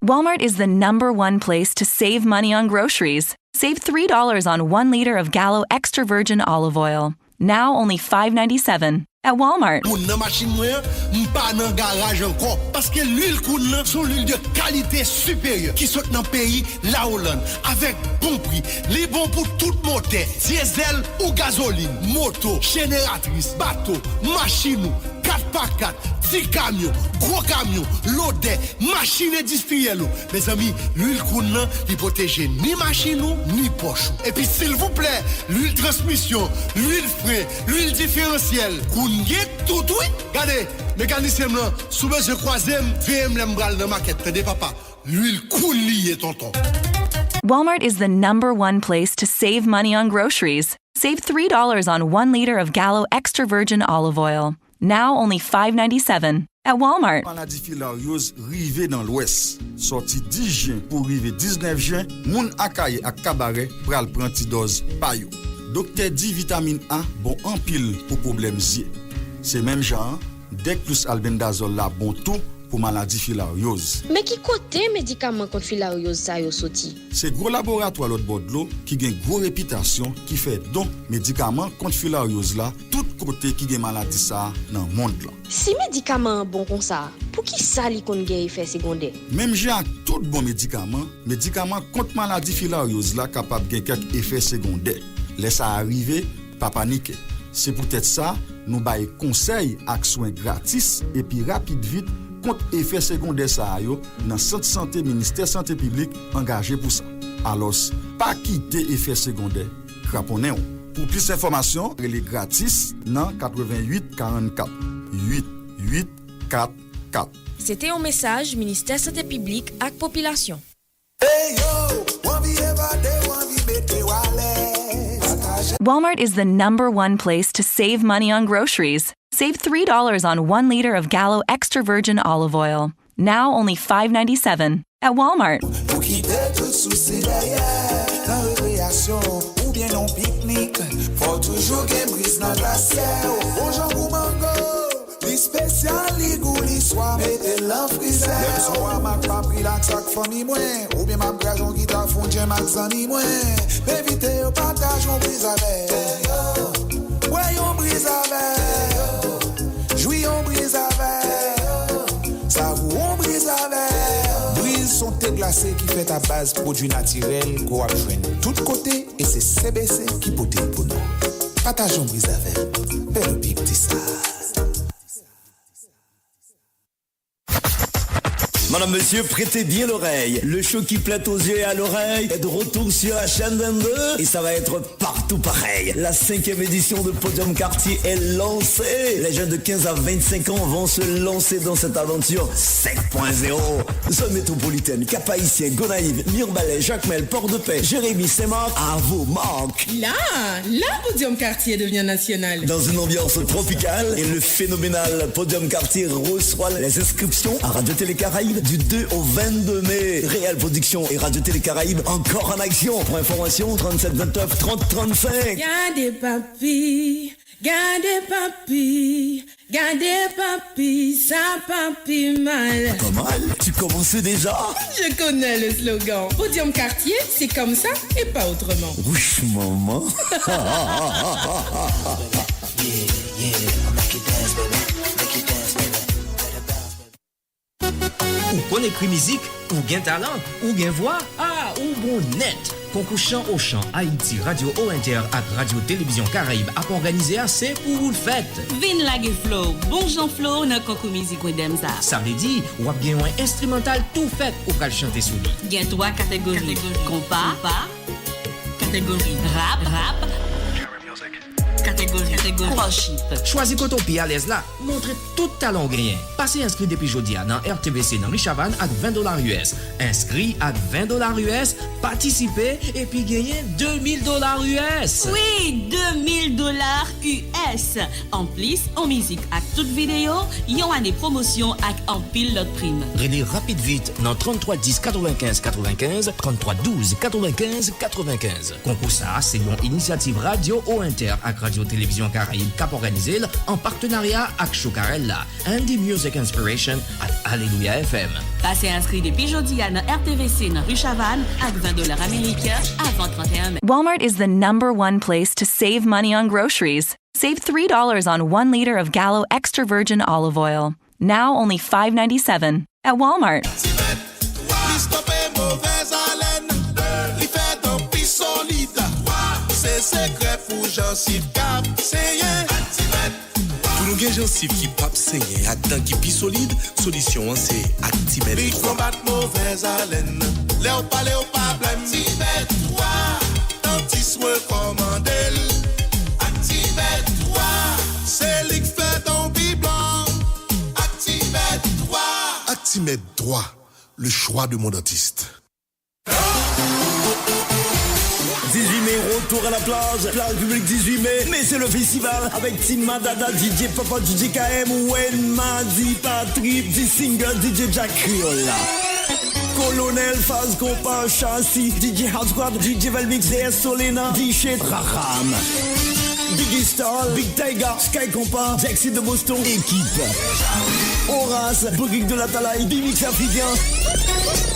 Walmart is the number one place to save money on groceries. Save three dollars on one liter of Gallo extra virgin olive oil. Now only five ninety-seven at Walmart. Kounn nan machin mwen an, m pa nan garaj ankò. Paske lwil Kounn nan se yon lwil de kalite siperyè ki sot nan peyi Lawolann avèk bon pri. Li bon pou tout motè, dyezèl ou gazolin, moto, jeneratris, bato, machin ou, kat pa kat, ti kamyon, gwo kamyon, lodè, machin endistriyèl ou. Mezanmi, lwil Kounn nan, li pwoteje ni machin ou, ni pòch ou. Epi silvouplè, lwil transmisyon, lwil fren, lwil diferansyèl, Kounn gen tout wi. Gade, mekanisyen m lan, si w bezwen kwaze m, veye m lè m pral nan makèt, tande papa. Lwil Kounn li ye, tonton. Walmart is the number one place to save money on groceries. Save three dollars on one liter of Gallo extra virgin olive oil. Now only five ninety-seven at Walmart. Maladi filaryoz rive nan Lwès. Sòti dis jen pou rive diznèf jen, moun Akayè ak Kabarè pral pran ti dòz pa yo. Doktè di vitamin A bon anpil pou pwoblèm zye. Se menm jan an, Dèk plis albendazòl la bon tou pou maladi filaryoz. Men ki kote medikaman kont filaryoz sa yo soti? Se gwo laboratwa lòtbò dlo ki gen gwo repitasyon ki fè don medikaman kont filaryoz la tout kote ki gen maladi sa a nan mond lan. Si medikaman an bon konsa, poukisa li konn gen efè segondè? Menm jan ak tout bon medikaman, medikaman kont maladi filaryoz la kapab gen kèk efè segondè. Lè sa a rive, pa panike. Se poutèt sa, nou bay konsèy ak swen gratis epi rapid vit kont efè segondè sa a yo nan sant sante Ministè Sante Piblik angaje pou sa. Alòs, pa kite efè segondè kraponnen w. Pou plis enfòmasyon, rele gratis nan katrevenn uit karannkat, uit uit kat kat. Se te yon mesaj Ministè Sante Piblik ak Popilasyon. Walmart is the number one place to save money on groceries. Save three dollars on one liter of Gallo extra virgin olive oil. Now only five ninety-seven at Walmart. Pou kite tout sousi dèyè, nan rekreyasyon oubyen nan piknik, fò toujou gen briz nan glasyè, yon bon jan gou mango. Li spesyal, li gou, li swa, mete l nan frizè. Lè m sou Wamak, m ap rilaks ak fanmi mwen, oubyen m ap graj yon gita, fè yon djèm ak zanmi mwen. M envite yo pataje yon briz avè yo, bwè yon briz avè yo, jwi yon briz avè yo, savou yon briz avè yo. Briz se yon te glase ki fèt a baz pwodui natirèl ke w ap jwenn tout kote. E se C B C ki pote l pou nou. Pataje yon briz avè m. Bèl pik di sa. Madame, monsieur, prêtez bien l'oreille. Le show qui plaît aux yeux et à l'oreille est de retour sur la chaîne vingt-deux et ça va être partout pareil. La cinquième édition de Podium Quartier est lancée. Les jeunes de quinze à vingt-cinq ans vont se lancer dans cette aventure cinq point zéro. Zone métropolitaine, Cap-Haïtien, Gonaïves, Mirebalais, Jacmel, Port-de-Paix, Jérémie, Saint-Marc, à vos marques. Là, là, Podium Quartier devient national. Dans une ambiance tropicale et le phénoménal Podium Quartier reçoit les inscriptions à Radio Télé Caraïbes du deux au vingt-deux mai. Réal Production et Radio Télé Caraïbes encore en action. Pour information, trente-sept vingt-neuf trente trente-cinq. Gade papi, gade papi, gade papi, sa pa pi mal. Pas mal, tu commences déjà ? Je connais le slogan. Podium Quartier, c'est comme ça et pas autrement. Wouch, manman. Ou konn ekri mizik, ou gen talan, ou gen vwa, ah, ou bon nèt! Konkou Chan Ochan Ayiti Radyo O Inter ak Radyo Televizyon Karayib ap òganize a se pou ou l fèt! Vin lage flow, bon jan flow nan konkou mizik Windemza. Sa vle di, w ap gen yon enstrimantal tou fèt ou pral chante sou li. Gen twa kategori, konpa, kategori rap, rap, kategori, kategori worship. Chwazi kote w pi alèz la, montre tout talan w genyen. Pase enskri depi jodi a nan R T V C nan ri Chavann ak ven dola U S. Enskri ak ven dola U S, patisipe epi genyen de mil dola U S. Wi, de mil dola U S. Anplis, on mizik ak tout videyo, yon ane pwomosyon ak anpil lòt prim. Rele rapid vit nan tranntrwa dis katrevenkenz katrevenkenz, tranntrwa douz katrevenkenz katrevenkenz. Konkou sa a se yon inisyativ Radyo O Inter ak Radyo Televizyon Karayib k ap òganize l an patenarya ak Chokarella, Andy Music Inspiration ak Alelouya F M. Pase enskri depi jodi a nan R T V C nan ri Chavann ak ven dola ameriken avan trannteyen mè. Walmart is the number one place to save money on groceries. Save three dollars on one liter of Gallo extra virgin olive oil, now only five ninety-seven at Walmart. Li stope movèz alèn, li fè dan pi solid. Se sekrè pou jansiv k ap senyen. Pou nou gen jansiv ki p ap senyen ak dan ki pi solid, solisyon an se Actimed twa. Li konbat movèz alèn. Lè w pale, w pa blèm. Actimed twa, dantis rekòmande l. Actimed twa, se li k fè dan w pi blan. Actimed twa. Actimed twa, le choix de mon dentiste. Dizuit mai, retour à la plage. Plage publique dizuit mai. Mais c'est le festival avec Team Madada, D J Papa, D J K M, Wen, Madi, Patrick, D Singer, D J Jack Creole. Colonel, Faz Konpa, Chassis, D J Hard Squad, D J Valmix, D S Solena, D J Raram. Biggie Star, Big Tiger, Sky Compa, Jackson de Boston, Ekip. Horace, Bourik de la Talaye, B-Mix Africain,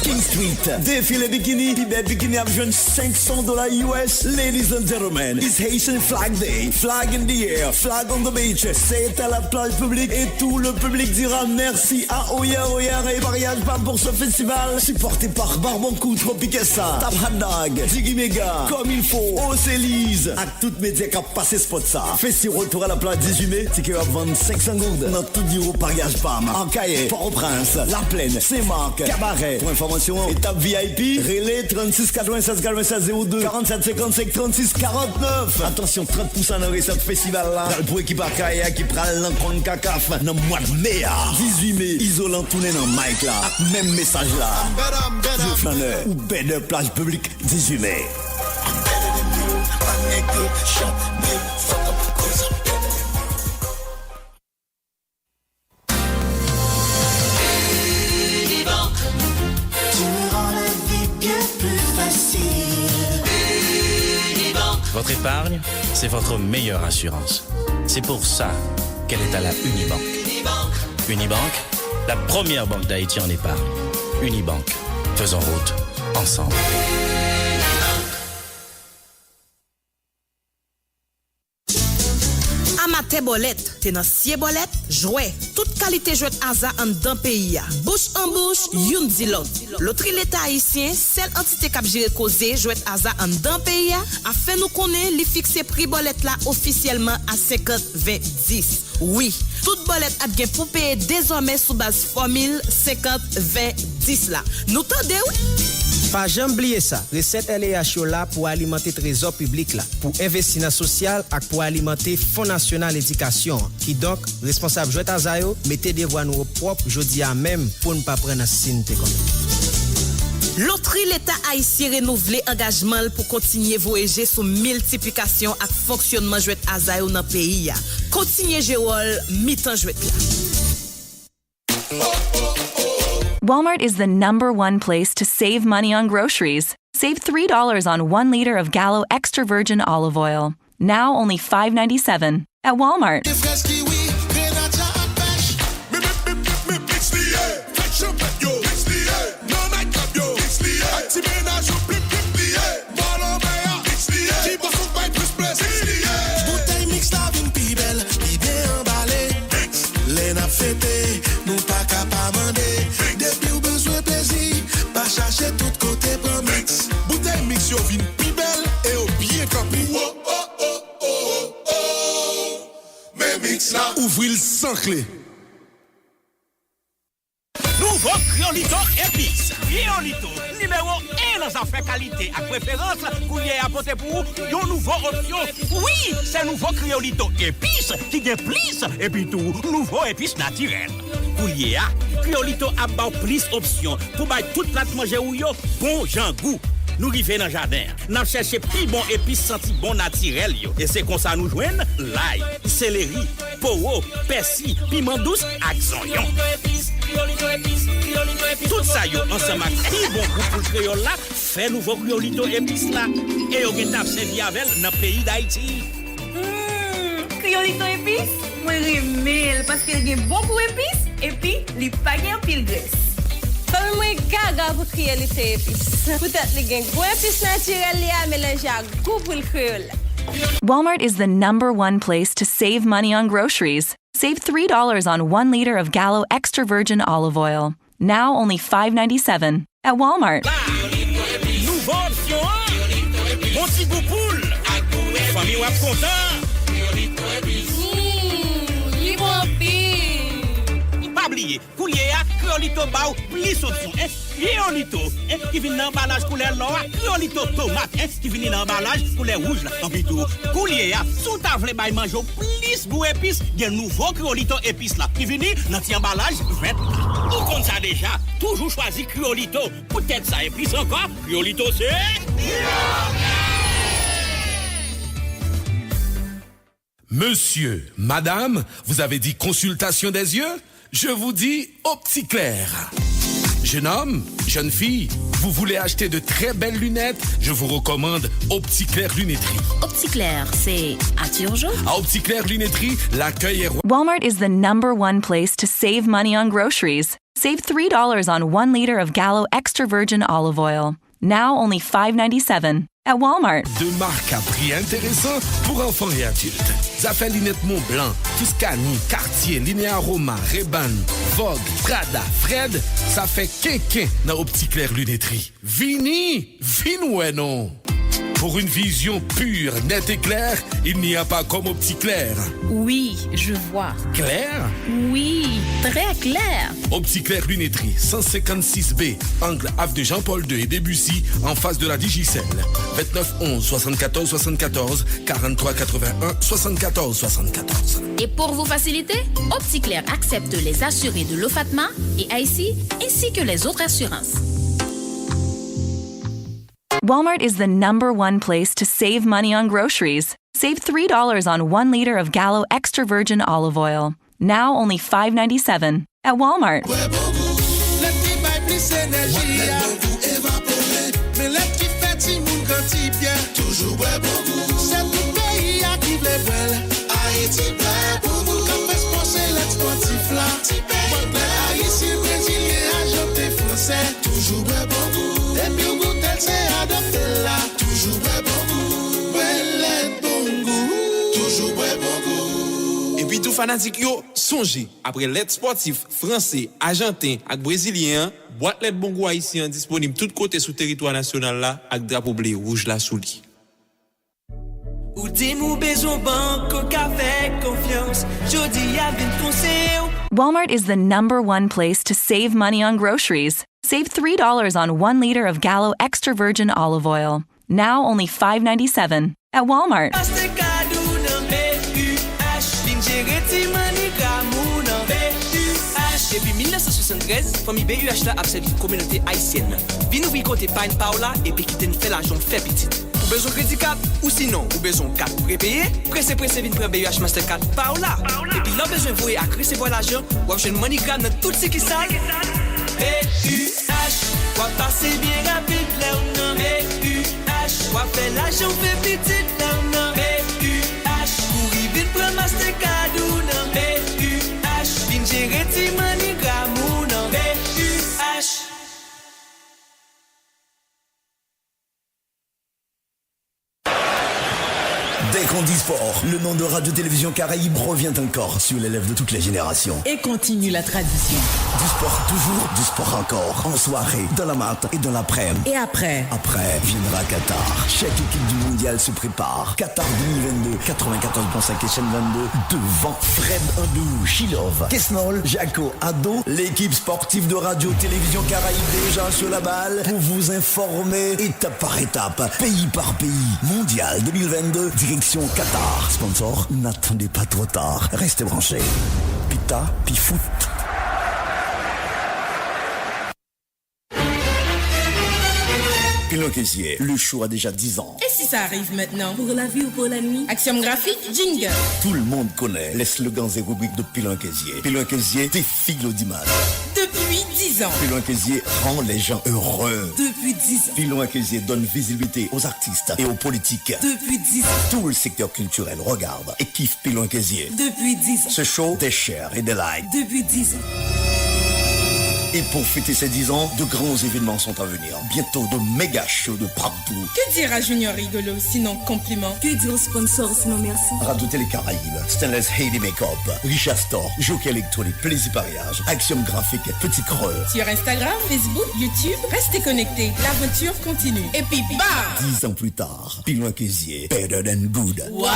King Street, Défilé Bikini, pi bèl bikini ap jwenn senk san dola U S. Ladies and gentlemen, it's Haitian Flag Day. Flag in the air, flag on the beach. C'est à la plage publique et tout le public dira merci à Oya Oya et Mariage Pam pour ce festival. Supporté par Barbancourt, Tropiquesa, Tap Hot Dog, Diggy Mega, Comme il faut, Océlize, ak tout medya k ap pase spot sa. Festi Retour à la Plage dizuit mai, tikè yo ap vann senk san goud nan tout biwo Paryaj Pam, Akayè, Pòtoprens, Laplèn, Senmak, Kabarè. Pou enfòmasyon, etap V I P, rele trannsis katrevennsèz katrevennsèz zewo de, karannsèt senkannsenk trannsis karantnèf. Atansyon, trant pousan nan resèt festival la pral pou ekip Akayè a ki pral nan konn kakaf nan mwa me a. Dizuit mai, Izolan tounen nan mic la ak menm mesaj la. Yo flanè, ou bèdè plaj piblik. Dizuit mai. Unibank. Qui rend la vie bien plus facile. Unibank. Votre épargne, c'est votre meilleure assurance. C'est pour ça qu'elle est à la Unibank. Unibank. Unibank, la première banque d'Haïti en épargne. Unibank, faisons route ensemble. Amatè bòlèt, tenansye bòlèt, jwè, tout kalite jwèt aza anndan peyi a. Bouch an bouch, youn di lòt. Lotri Leta Ayisyen, sèl antite k ap jere koze jwèt aza anndan peyi a, ap fè nou konnen li fikse pri bòlèt la ofisyèlman a senkant ven dis. Wi, tout bòlèt ap gen pou peye dezòmè sou baz fòmil senkant ven dis la. Nou tande, wi! Pa janm bliye sa, resèt L E H yo la pou alimante trezò piblik la, pou envesti nan sosyal ak pou alimante Fon Nasyonal Edikasyon an. Kidonk, responsab jwèt aza yo, mete devwa nou o pwòp jodi a menm pou n pa pran nan si n te konnen. Lotri Leta Ayisyen renouvle angajman l pou kontinye voye je sou miltiplikasyon ak fonksyonman jwèt aza yo nan peyi a. Kontinye jwe wòl mitan jwèt la. Walmart is the number one place to save money on groceries. Save three dollars on one liter of Gallo extra virgin olive oil. Now only five ninety-seven at Walmart. Gen frèz, kiwi, grenadya ak pèch. Mi, mi, mi, mi, mi, mix li ye. Fèt chanpèt yo, mix li ye. Nan night club yo, mix li ye. Ak ti mennaj yo, plim, plim li ye. Bò lanmè a, mix li ye. Ti bwason k bay plis plezi, mix li ye. Boutèy mix la vin pi bèl, pi byen anbale. Mix. Lè n ap fete, nou pa ka pa mande. Mix. Depi w bezwen plezi, pa chache tout kote pran mix. Boutèy mix yo vin pi bèl e yo byen kanpe. Wo, o, o, o, o, o. Men mix la. Ouvri l san kle. Nouvo Kriolito Epis. Kriolito, nimewo en nan zafè kalite ak preferans, koulye a pote pou ou yon nouvo opsyon. Wi, se nouvo Kriolito Epis ki gen plis, epi tou nouvo epis natirèl. Koulye a, Kriolito ap ba w plis opsyon pou bay tout plat manje ou yo bon jan gou. Nou rive nan jaden an. N ap chèche pi bon epis santi bon natirèl yo. E se konsa nou jwenn lay, seleri, powo, pèsi, piman dous ak zonyon. Tout sa yo ansanm ak pi bon gou poul kreyòl la fè nouvo Kriolito Epis la. E yo gentan ap sèvi avè l nan peyi Dayiti. Hmm, Kriolito Epis, mwen renmen l paske l gen bon gou epis epi li pa gen anpil grès. Fanmi mwen gaga pou Kriolito Epis. Poutèt li gen gou epis natirèl li a melanje ak gou poul kreyòl la. Walmart is the number one place to save money on groceries. Save three dollars on one liter of Gallo extra virgin olive oil. Now only five ninety-seven at Walmart. Nouvo opsyon an. Bon ti gou poul. Fanmi w ap kontan. Mm, li bon anpil. Pa bliye, koulye a, Kriolito ba w plis opsyon, en. Kriolito, en, ki vin nan anbalaj koulè lò a. Kriolito tomat, en, ki vini nan anbalaj koulè wouj la. Anpi tou, koulye a, si w ta vle bay manje w plis gou epis, gen nouvo Kriolito epis la, ki vini nan ti anbalaj vèt la. Ou konn sa deja, toujou chwazi Kriolito. Poutèt sa e plis ankò, Kriolito se. Monsieur, madame, vous avez dit consultation des yeux ? Je vous dis Opticlair. Jeune homme, jeune fille, vous voulez acheter de très belles lunettes ? Je vous recommande Opticlair Lunetterie. Opticlair, c'est à Turgeau. À Opticlair Lunetterie, l'accueil est Walmart is the number one place to save money on groceries. Save three dollars on one liter of Gallo extra virgin olive oil. Now only five ninety-seven at Walmart. De marques à prix intéressants pour enfants et adultes. Zafè linèt Montblanc, Tuscany, Cartier, Linea Roma, Ray-Ban, Vogue, Prada, Fred, sa fè kenken nan Opticlair Lunetterie. Vini, vin wè non. Pour une vision pure, nette et claire, il n'y a pas comme Opticlair. Oui, je vois. Clair ? Oui, très clair. Opticlair Lunetterie, cent cinquante-six B, angle avenue Jean-Paul deux et Debussy, en face de la Digicel. Vingt-neuf onze soixante-quatorze soixante-quatorze, quarante-trois quatre-vingt-un soixante-quatorze soixante-quatorze. Et pour vous faciliter, Opticlair accepte les assurés de l'OFATMA et AIC, ainsi que les autres assurances. Walmart is the number one place to save money on groceries. Save three dollars on one liter of Gallo extra virgin olive oil. Now only five ninety-seven at Walmart. Lèt li bay plis enèji a. Men lèt ki fè timoun grandi byen. Toujou bwè bon gou. Se tout peyi a ki vle bwè l. Ayiti bwè bon gou. K ap fè spò se lèt spòtif la. Ti peyi bwè ayisyen, brezilyen, ajanten, fransè. Toujou bwè bon gou. Depi w goute l, se adopte l la. Toujou bwè bon gou. Bwè lèt bon gou. Toujou bwè bon gou. Epi tou fanatik yo, sonje, apre lèt spòtif franse, ajanten ak brezilyen an, bwat lèt bon gou ayisyen an disponib tout kote sou teritwa nasyonal la ak drapo ble e wouj la sou li. Ou di m ou bezwen bank ou ka fè konfyans. Jodi a vin konseye w. Walmart is the number one place to save money on groceries. Save three dollars on one liter of Gallo extra virgin olive oil. Now only five ninety-seven at Walmart. Mastercard ou nan B U H. Vin jere ti MoneyGram ou nan B U H. Depi mil nèf san swasanntrèz, fanmi B U H la ap sèvi kominote ayisyèn nan. Vin ouvri kont epay pa w la epi kite n fè lajan w fè pitit. Ou bezwen kredi kat? Ou sinon, ou bezwen yon kat prepeye? Prese prese vin pran B U H Mastercard pa w la. Epi lè w bezwen voye ak resevwa lajan, w ap jwenn MoneyGram nan tout sikisal. B U H, w ap pase byen rapid lè w nan B U H. W ap fè lajan w fè pitit lè w nan B U H. Kouri vin pran Mastercard ou nan B U H. Vin jere ti MoneyGram ou nan B U H. Dès qu'on dit sport, le nom de Radio Télévision Caraïbes revient encore sur les lèvres de toutes les générations. Et continue la tradition. Du sport toujours, du sport encore. En soirée, dans la matin et dans l'après-midi. Et après ? Après, viendra Qatar. Chaque équipe du mondial se prépare. Qatar deux mille vingt-deux, quatre-vingt-quatorze point cinq et chaîne vingt-deux, devant Fred Andou, Chilov, Kesnol, Jaco, Ado, l'équipe sportive de Radio Télévision Caraïbes déjà sur la balle pour vous informer étape par étape, pays par pays. Mondial deux mille vingt-deux, direction Qatar. Sponsor, n'attendez pas trop tard. Restez branchés. Pita, Pifoot. Pilon Kezier, le show a déjà dix ans. Et si ça arrive maintenant ? Pour la vie ou pour la nuit ? Axiom Graphique, jingle. Tout le monde connaît les slogans et rubriques de Pilon Kezier. Pilon Kezier défie l'audimat. Depuis dix ans. Pilon Kezier rend les gens heureux. Depuis dix ans. Pilon Kezier donne visibilité aux artistes et aux politiques. Depuis dix ans. Tout le secteur culturel regarde et kiffe Pilon Kezier. Depuis dix ans. Ce show déchire et délite. Depuis dix ans. Et pour fêter ses dix ans, de grands événements sont à venir. Bientôt, de méga shows de partout. Que dire à Junior Rigolo sinon compliment ? Que dire aux sponsors sinon merci ? Radio Télé Caraïbes, Stainless Haiti Makeup, Richard Store, Jockey Électronique, Plaisir Pariage, Axiom Graphique, Petit Creux. Sur Instagram, Facebook, YouTube, restez connectés. L'aventure continue. Et puis, bam ! Dix ans plus tard, Pilon Kezier, better than good. Wow !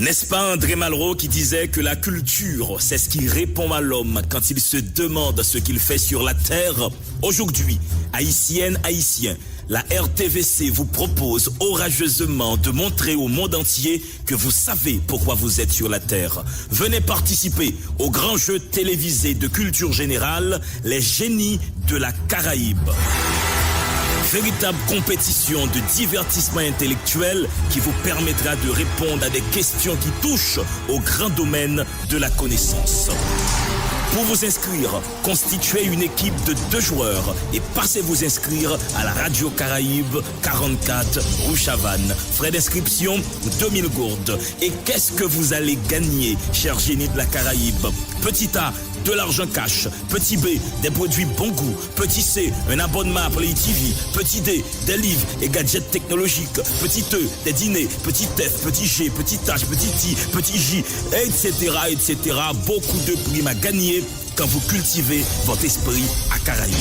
N'est-ce pas André Malraux qui disait que la culture, c'est ce qui répond à l'homme quand il se demande ce qu'il fait sur la terre ? Aujourd'hui, Haïtienne, Haïtien, la R T V C vous propose orageusement de montrer au monde entier que vous savez pourquoi vous êtes sur la terre. Venez participer au grand jeu télévisé de culture générale, Les Génies de la Caraïbe. Véritable compétition de divertissement intellectuel qui vous permettra de répondre à des questions qui touchent aux grands domaines de la connaissance. Pour vous inscrire, constituez une équipe de deux joueurs et passez vous inscrire à la Radio Caraïbe, quarante-quatre rue Chavannes. Frais d'inscription, deux mille gourdes. Et qu'est-ce que vous allez gagner, chers génies de la Caraïbe ? Petit A, de l'argent cash. Petit B, des produits bon goût. Petit C, un abonnement à Play T V. Petit D, des livres et gadgets technologiques. Petit E, des dîners. Petit F, petit G, petit H, petit I, petit J, et cetera, et cetera. Beaucoup de primes à gagner quand vous cultivez votre esprit à Caraïbes.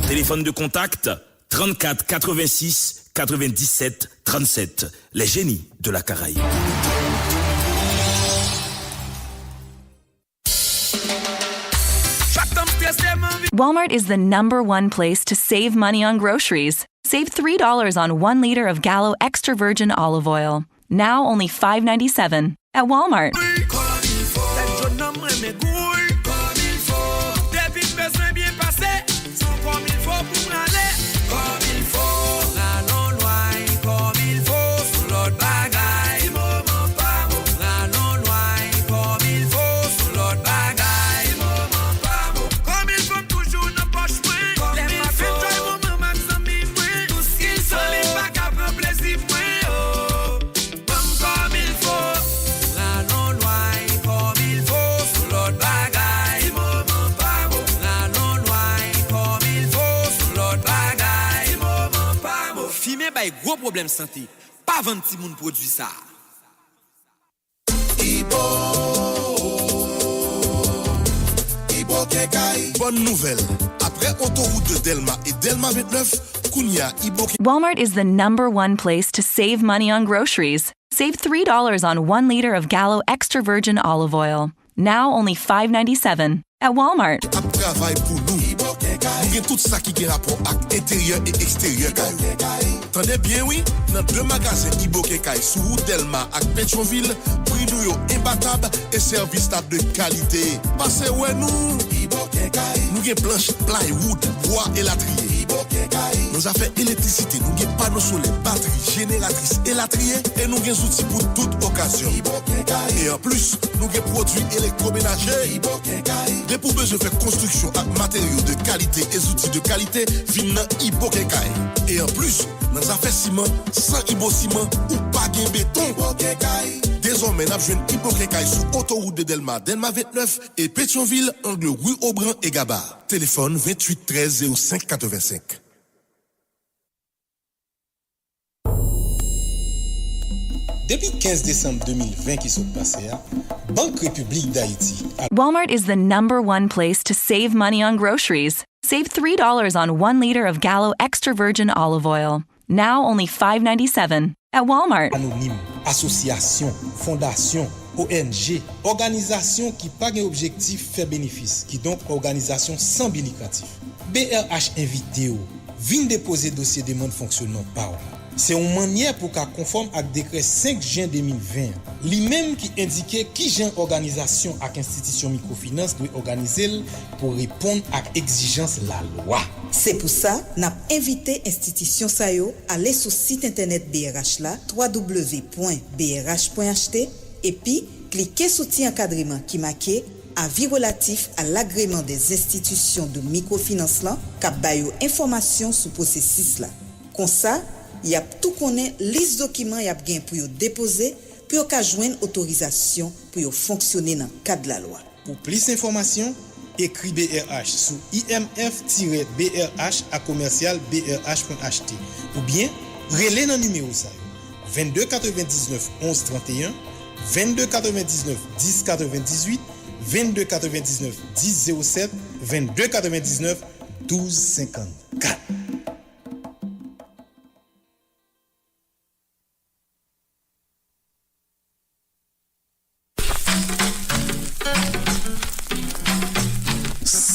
Téléphone de contact, trente-quatre quatre-vingt-six quatre-vingt-dix-sept trente-sept. Les Génies de la Caraïbe. Walmart is the number one place to save money on groceries. Save three dollars on one liter of Gallo extra virgin olive oil. Now only five ninety-seven at Walmart. Tèt jòn nan m renmen gouy. Kòmilfo. Depi m bezwen byen pase, se yon kòmilfo pou m rale. Kòmilfo. Rale yon lway kòmilfo sou lòt bagay. Ti moman pa bon. Rale yon lway kòmilfo sou lòt bagay. Ti moman pa bon. Kòmilfo m toujou nan pòch mwen. Lè m ap enjoy moman m ak zanmi mwen. Tout sa li pa ka pran plezi mwen, oh. Ban m kòmilfo. Rale yon lway kòmilfo sou lòt bagay. Ti moman pa bon. Rale yon lway kòmilfo sou lòt bagay. Ti moman pa bon. Fimen bay gwo pwoblèm sante. Pa vann timoun pwodui sa a. Ibo, Ibo Kekay. Bòn nouvèl, ap Prè otowout de Dèlma e Dèlma vennèf, kounye a Iboke. Walmart is the number one place to save money on groceries. Save three dollars on one liter of Gallo extra virgin olive oil. Now only five ninety-seven at Walmart. Ap travay pou nou. Nou gen tout sa ki gen rapò ak enteryè e eksteryè kay ou. Tande byen wi, nan de magazen Iboke Kay sou wout Dèlma ak Petyonvil, pri nou yo enbatab e sèvis la de kalite. Pase wè nou! Nou gen planch, plywood, bwa elatriye. Nan zafè elektrisite, nou gen pano solè, batri, jeneratris elatriye, e nou gen zouti pou tout okazyon. E anplis, nou gen pwodui elektwomenaje. Depi w bezwen fè konstriksyon ak materyo de kalite e zouti de kalite, vin nan Iboke Kay. E anplis, nan zafè siman, san Ibo Siman, ou pa gen beton. Dezòmè, n ap jwenn Iboke Kay sou otowout de Dèlma, Dèlma vennèf e Petyonvil, angle ri Obran e Gaba. Telefòn venntuit trèz zewo senk katrevensenk. Depi kenz desanm de mil ven ki sot pase a, Bank Repiblik Dayiti ap Walmart is the number one place to save money on groceries. Save three dollars on one liter of Gallo extra virgin olive oil. Now only five ninety-seven at Walmart. Anonim, asosyasyon, fondasyon, O N G, òganizasyon ki pa gen objektif fè benefis, kidonk òganizasyon san bi likratif. B R H envite w vin depoze dosye demann fonksyonman pa w la. Se yon mannyè pou w ka konfòm ak dekrè senk jen de mil ven an, li menm ki endike kijan òganizasyon ak enstitisyon mikwofinans dwe òganize l pou reponn ak egzijans lalwa. Se pou sa, n ap envite enstitisyon sa yo ale sou sit entènèt B R H la, w w w pwen B R H pwen H T, epi klike sou ti ankadreman ki make Avis relatif à l'agrément des institutions de microfinance lan, k ap ba yo enfòmasyon sou pwosesis la. Konsa, y ap tou konnen lis dokiman y ap gen pou yo depoze pou yo ka jwenn otorizasyon pou yo fonksyone nan kad lalwa. Pou plis enfòmasyon, ekri B R H sou I M F tiret B R H a komèsyal B R H pwen H T oubyen rele nan nimewo sa yo: vennde katrevendiznèf onz tranteyen, vennde katrevendiznèf dis katrevendizuit, vennde katrevendiznèf dis zewo sèt, vennde katrevendiznèf douz senkannkat.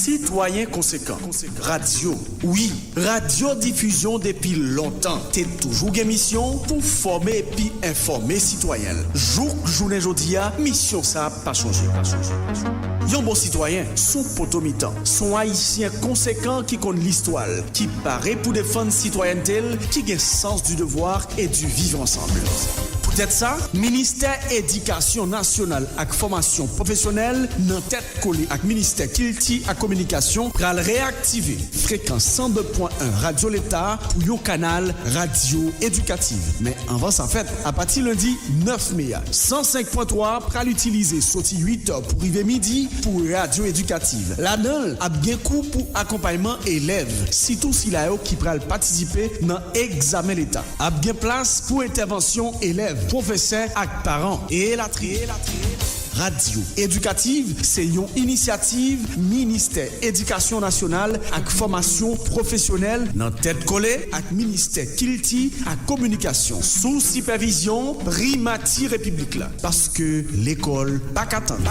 Sitwayen konsekan. Radyo, wi, radyo difizyon depi lontan te toujou gen misyon pou fòme epi enfòme sitwayen l. Jouk jounen jodi a, misyon sa a pa chanje. Yon bon sitwayen, s on poto mitan, s on Ayisyen konsekan ki konn listwa l, ki pare pou defann sitwayènte l, ki gen sans du devoir et du vivre ensemble. Poutèt sa, Ministè Edikasyon Nasyonal ak Fòmasyon Pwofesyonèl, nan tèt kole ak Ministè Kilti ak Kominikasyon, pral reyaktive frekans san de pwen en Radyo Leta pou yon kanal radyo edikatif. Men anvan sa fèt, apati lendi nèf me a, san senk pwen twa pral itilize soti uit è pou rive midi pou radyo edikatif. Ladan l, ap gen kou pou akonpayman elèv, sitou sila yo ki pral patisipe nan egzamen leta. Ap gen plas pou entèvansyon elèv, pwofesè ak paran, elatriye. Radyo edikatif se yon inisyativ Ministè Edikasyon Nasyonal ak Fòmasyon Pwofesyonèl nan tèt kole ak Ministè Kilti ak Kominikasyon, sou sipèvizyon Primati Repiblik la, paske lekòl pa ka tann.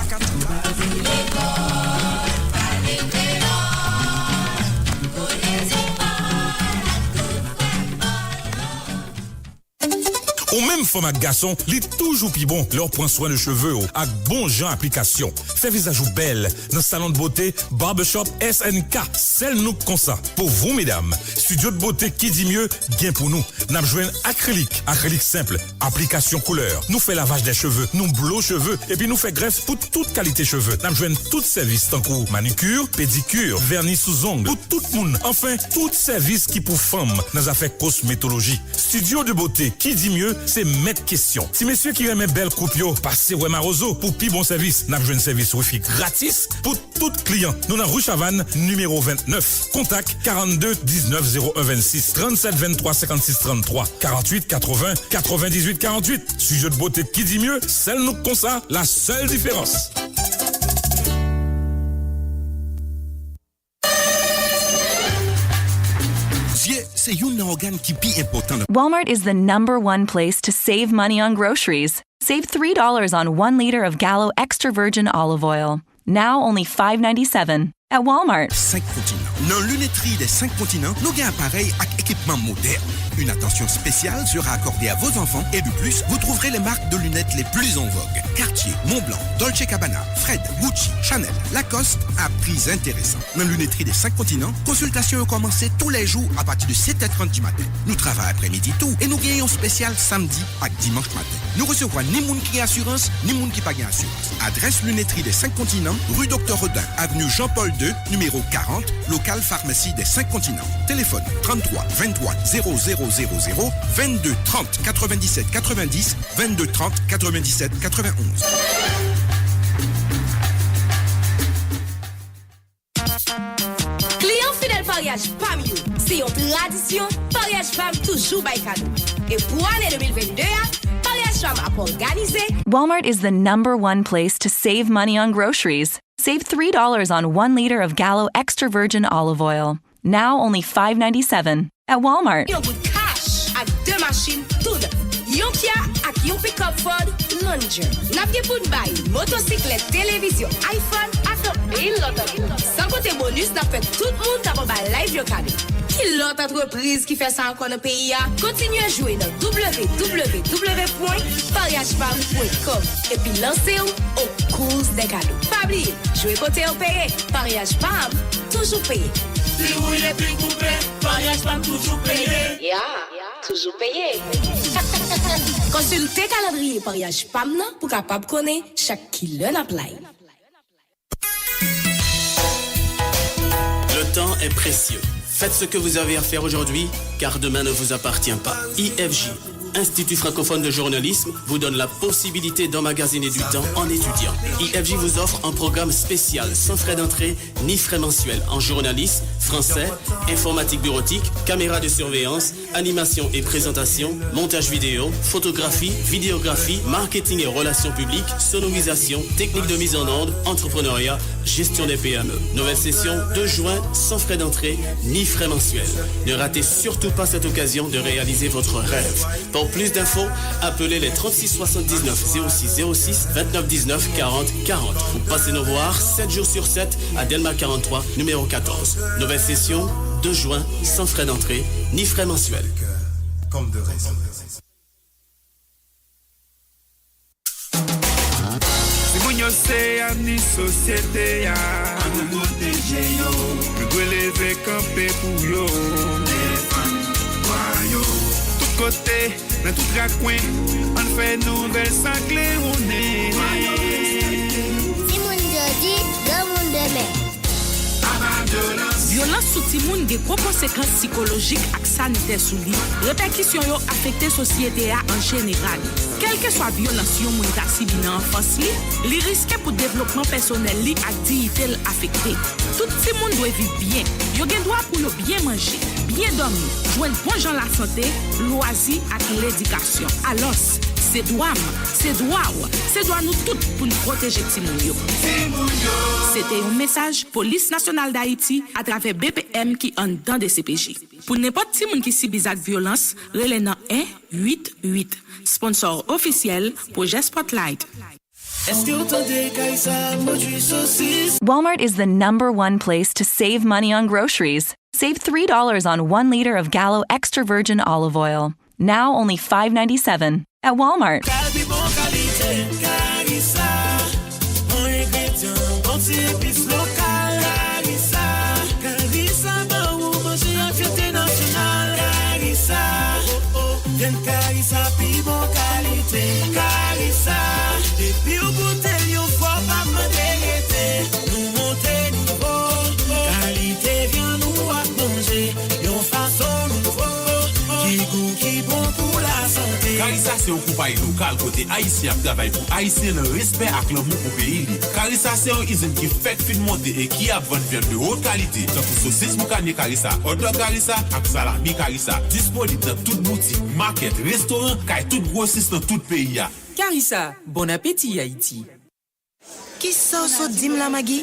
Ou menm fanm ak gason, li toujou pi bon lè w pran swen de cheve w ak bon jan aplikasyon. Fè vizaj ou bèl nan salon de bote Barbershop S N K, sèl nou k konsa. Pou vou medam, studio de bote Ki Di Mye gen pou nou. N ap jwenn akrilik, akrilik senp, aplikasyon koulè. Nou fè lavaj de cheve, nou blo cheve, epi nou fè grèf pou tout kalite cheve. N ap jwenn tout sèvis tankou manikir, pedikir, vèni sou zong pou tout moun. Anfen, tout sèvis ki pou fanm nan zafè kosmetoloji. Studio de bote Ki Di Mye se mèt kesyon. Ti mesye ki renmen bèl koup yo, pase wè Mawozo pou pi bon sèvis. N ap jwenn sèvis wifi gratis pou tout kliyan. Nou nan ri Chavann, nimewo vennèf. Kontak karannde diznèf zewo en vennsis, trannsèt venntwa senkannsis tranntwa, karanntuit katreven katrevendizuit karanntuit. Studio de bote Ki Di Mye, sèl nou k konsa, la sèl diferans. Se youn nan ògàn ki pi enpòtan nan. Walmart is the number one place to save money on groceries. Save three dollars on one liter of Gallo extra virgin olive oil. Now only five ninety-seven at Walmart. Cinq continents. Nan Lunetterie des Cinq Continents, nou gen aparèy ak ekipman modèn. Une attention spéciale sera accordée à vos enfants et de plus, vous trouverez les marques de lunettes les plus en vogue. Cartier, Montblanc, Dolce Gabbana, Fred, Gucci, Chanel, Lacoste à prix intéressants. Nan Lunetterie des Cinq Continents, konsiltasyon yo kòmanse toulèjou apati de sèt è trant di maten. Nou travay aprèmidi tou e nou gen yon espesyal samdi ak dimanch maten. Nou resevwa ni moun ki gen asirans, ni moun ki pa gen asirans. Adrès Lunetterie des Cinq Continents, rue Docteur Rodin, avenue Jean-Paul deux, numéro quarante, local Pharmacie des Cinq Continents. Téléphone trente-trois vingt-trois zéro zéro zéro zéro, vingt-deux trente quatre-vingt-dix-sept quatre-vingt-dix, vingt-deux trente quatre-vingt-dix-sept quatre-vingt-onze. Kliyan fidèl Paryaj Pam yo, se yon tradisyon, Paryaj Pam toujou bay kado. E pou ane de mil vennde a, Paryaj Pam ap òganize. Walmart is the number one place to save money on groceries. Save three dollars on one liter of Gallo extra virgin olive oil. Now only five ninety-seven at Walmart. Yon goud cash ak de machin tou nèf. Yon Kia ak yon pikòp Ford Ranger. N ap gen pou n bay motosiklèt, televizyon, iPhone ak anpil lòt ankò. San konte bonis n ap fè tout moun k ap anba live yo kado. Ki lòt antrepriz ki fè sa ankò nan peyi a? Kontinye jwe nan w w w pwen paryaj pam pwen kòm epi lanse w aux courses des cadeaux. Pa bliye, jwe kote yo peye, Paryaj Pam toujou peye. Pi woule, pi koupe, Paryaj Pam toujou peye. Ya, toujou peye. Konsilte kalandriye Paryaj Pam nan pou w kapab konnen chak kilè n ap live. Le temps est précieux. Faites ce que vous avez à faire aujourd'hui, car demain ne vous appartient pas. I F J, Institut francophone de journalisme, vous donne la possibilité d'emmagasiner du temps en étudiant. I F J vous offre un programme spécial, sans frais d'entrée ni frais mensuels, en journalisme, français, informatique bureautique, caméra de surveillance, animation et présentation, montage vidéo, photographie, vidéographie, marketing et relations publiques, sonorisation, technique de mise en onde, entrepreneuriat, gestion des P M E. Nouvelle session deux juin, sans frais d'entrée ni frais mensuels. Ne ratez surtout pas cette occasion de réaliser votre rêve. Pour plus d'infos, appelez les trente-six soixante-dix-neuf zéro six zéro six, vingt-neuf dix-neuf quarante quarante. Ou passez nous voir sept jours sur sept à Delma quarante-trois, numéro quatorze. Nouvelle session, deux juin, sans frais d'entrée ni frais mensuels. Comme de raison. Timoun yo se avni sosyete a. Ann pwoteje yo. Nou dwe leve kanpe pou yo. Defann dwa yo. Tout kote, nan tout rakwen, ann fè nouvèl sa klewonnen. Timoun jodi, granmoun demen. Vyolans sou timoun gen gwo konsekans sikolojik ak sanitè sou li. Repèkisyon yo afekte sosyete a an jeneral. Kèlkeswa vyolans yon moun ta sibi nan anfans li, li riske pou devlopman pèsonèl li ak diyite l afekte. Tout timoun dwe viv byen. Yo gen dwa pou yo byen manje, byen dòmi, jwenn bon jan lasante, lwazi ak ledikasyon. Alòs, se dwa m, se dwa w, se dwa nou tout pou n pwoteje timoun yo. Se te yon mesaj Polis Nasyonal d Ayiti atravè B P M ki anndan D C P J. Pou nenpòt timoun ki sibi zak vyolans, rele nan en uit uit. Sponsor ofisyèl, Pwojè Spotlight. Èske w tande Karisa pwodui sosis? Walmart is the number one place to save money on groceries. Save three dollars on one liter of Gallo extra virgin olive oil. Now only five ninety-seven at Walmart. Kari bon kalite, Karisa. Bon engredyan, bon ti epis lokal. Karisa, Karisa ban ou manje an fyète nasyonal. Karisa, oh, oh, vyann Karisa pi bon kalite. Karisa, depi w goute l yon fwa, w pa mande rete. Nou monte nivo, kalite vyann ou ap manje, yon fason nouvo, ki gou, ki bon pou lasante. Karisa se yon konpayi lokal kote Ayisyen ap travay pou Ayisyen nan respè ak lanmou pou peyi li. Karisa se yon izin ki fèk fin monte e ki ap vann vyann de wot kalite, tankou sosis boukanye Karisa, hot dog Karisa ak salami Karisa. Disponib nan tout boutik, makèt, restoran, kay tout gwosis nan tout peyi a. Karisa, bon apeti, Ayiti! Kisa w sot di m la, Magi?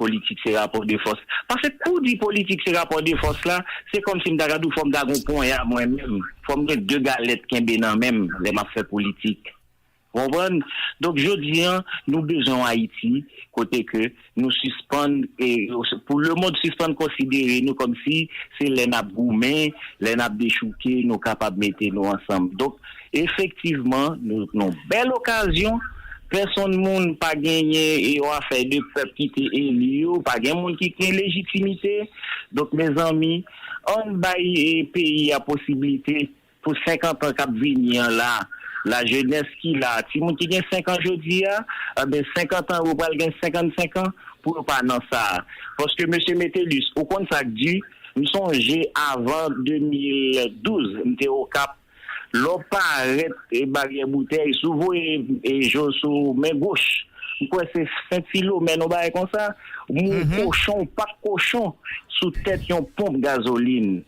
Politik se rapò de fòs. Paske pou di politik se rapò de fòs la, se kòmsi m ta ka di w fò m ta gen yon ponya mwen menm. Fò m gen de galèt kenbe nan men m lè m ap fè politik. Ou konprann? Donk, jodi a, nou bezwen yon Ayiti kote ke nou sispann, e, pou lemonn sispann konsidere nou kòmsi se lè n ap goumen, lè n ap dechouke, nou kapab mete nou ansanm. Donk, efektivman, nou, nou bèl okazyon. Pèsonn moun pa genyen e yon afè de pèp ki te eli yo, pa gen moun ki gen lejitimite. Donk, mezanmi, ann bay, e, peyi a posiblite pou senkant an k ap vini an la, lajenès ki la, timoun ki gen senk an jodi a, enben, senkant an, yo pral gen senkannsenk an pou yo pa nan sa a. Paske, mesye Metellus, ou konn sa k di, m sonje avan de mil douz, m te Okap, lè w parèt, e, Baryè Boutèy, si w voye, e, je w sou men goch, m kwè se Sen Filomèn, yon bagay konsa, m wè yon kochon, yon pak kochon sou tèt yon ponp gazolin.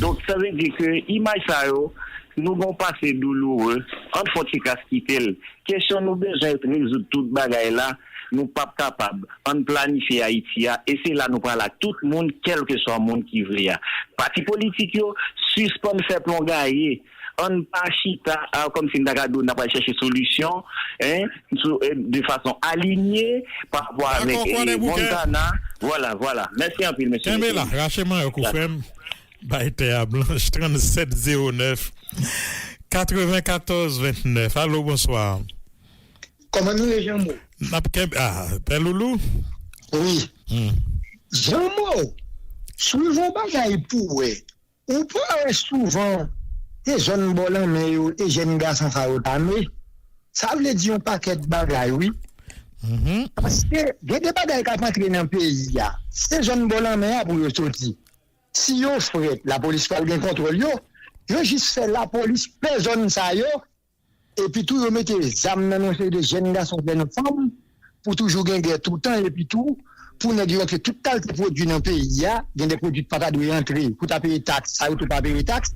Donk, sa vle di ke imaj sa yo, nou gen yon pase douloure, ann fè yon ti kras kite l. Kesyon nou bezwen rezoud tout bagay la, nou p ap kapab. Ann planifye Ayiti a, e se la nou pral ak tout moun, kèlkeswa moun ki vle a. Pati politik yo, sispann fè plongaye. Ann pa chita, a, kòmsi n ta ka di w n ap al chèche solisyon, en, sou, e, de fason alinye pa rapò avèk, e, Montana. Vwala, vwala. Mèsi anpil, mesye. Kenbe la, rache manyòk ou, frè m. Bay tè a blanch, tranntsèt zewo nèf, katrevenkatòz vennèf. Alo, bonswa. Kòman nou ye, Janmo? N ap kenbe, ah, Pè Loulou? Wi. Hmm. Janmo, swiv yon bagay pou wè. Ou pa wè souvan se zòn bò lanmè yo e jèn gason sa yo ta nwe. Sa vle di yon pakèt bagay, wi. Mhm. Paske gen de bagay k ap antre nan peyi a. Se zòn bò lanmè a pou yo soti. Si yo frèt, lapolis pral gen kontwòl yo. Yo jis fè lapolis plen zòn sa yo. Epi tou, yo mete zam nan men yon seri de jèn gason, jèn fanm, pou toujou gen gè toutan. Epi tou, pou nèg yo rantre tout kalite pwodui nan peyi a, gen de pwodui ki pa ta dwe antre, pou ta peye taks, sa yo tou pa peye taks,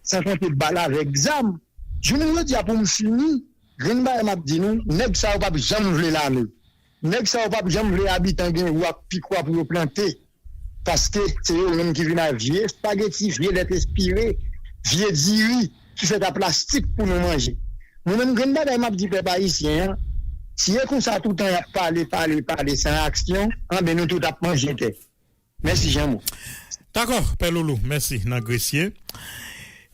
san konte bal avèk zam. Jounen jodi a, pou m fini, grenn bagay m ap di nou, nèg sa yo p ap janm vle lame. Nèg sa yo p ap janm vle abitan gen wou ak pikwa pou yo plante. Paske se yo menm ki vin ak vye espageti, vye lèt espire, vye diri ki fèt a plastik pou nou manje. Mwen menm, grenn bagay m ap di pèp ayisyen an, si e konsa toutan y ap pale, pale, pale san aksyon, anben nou tout ap manje tè. Mèsi, Janmo. Dakò, Pè Loulou, mèsi nan Gresye.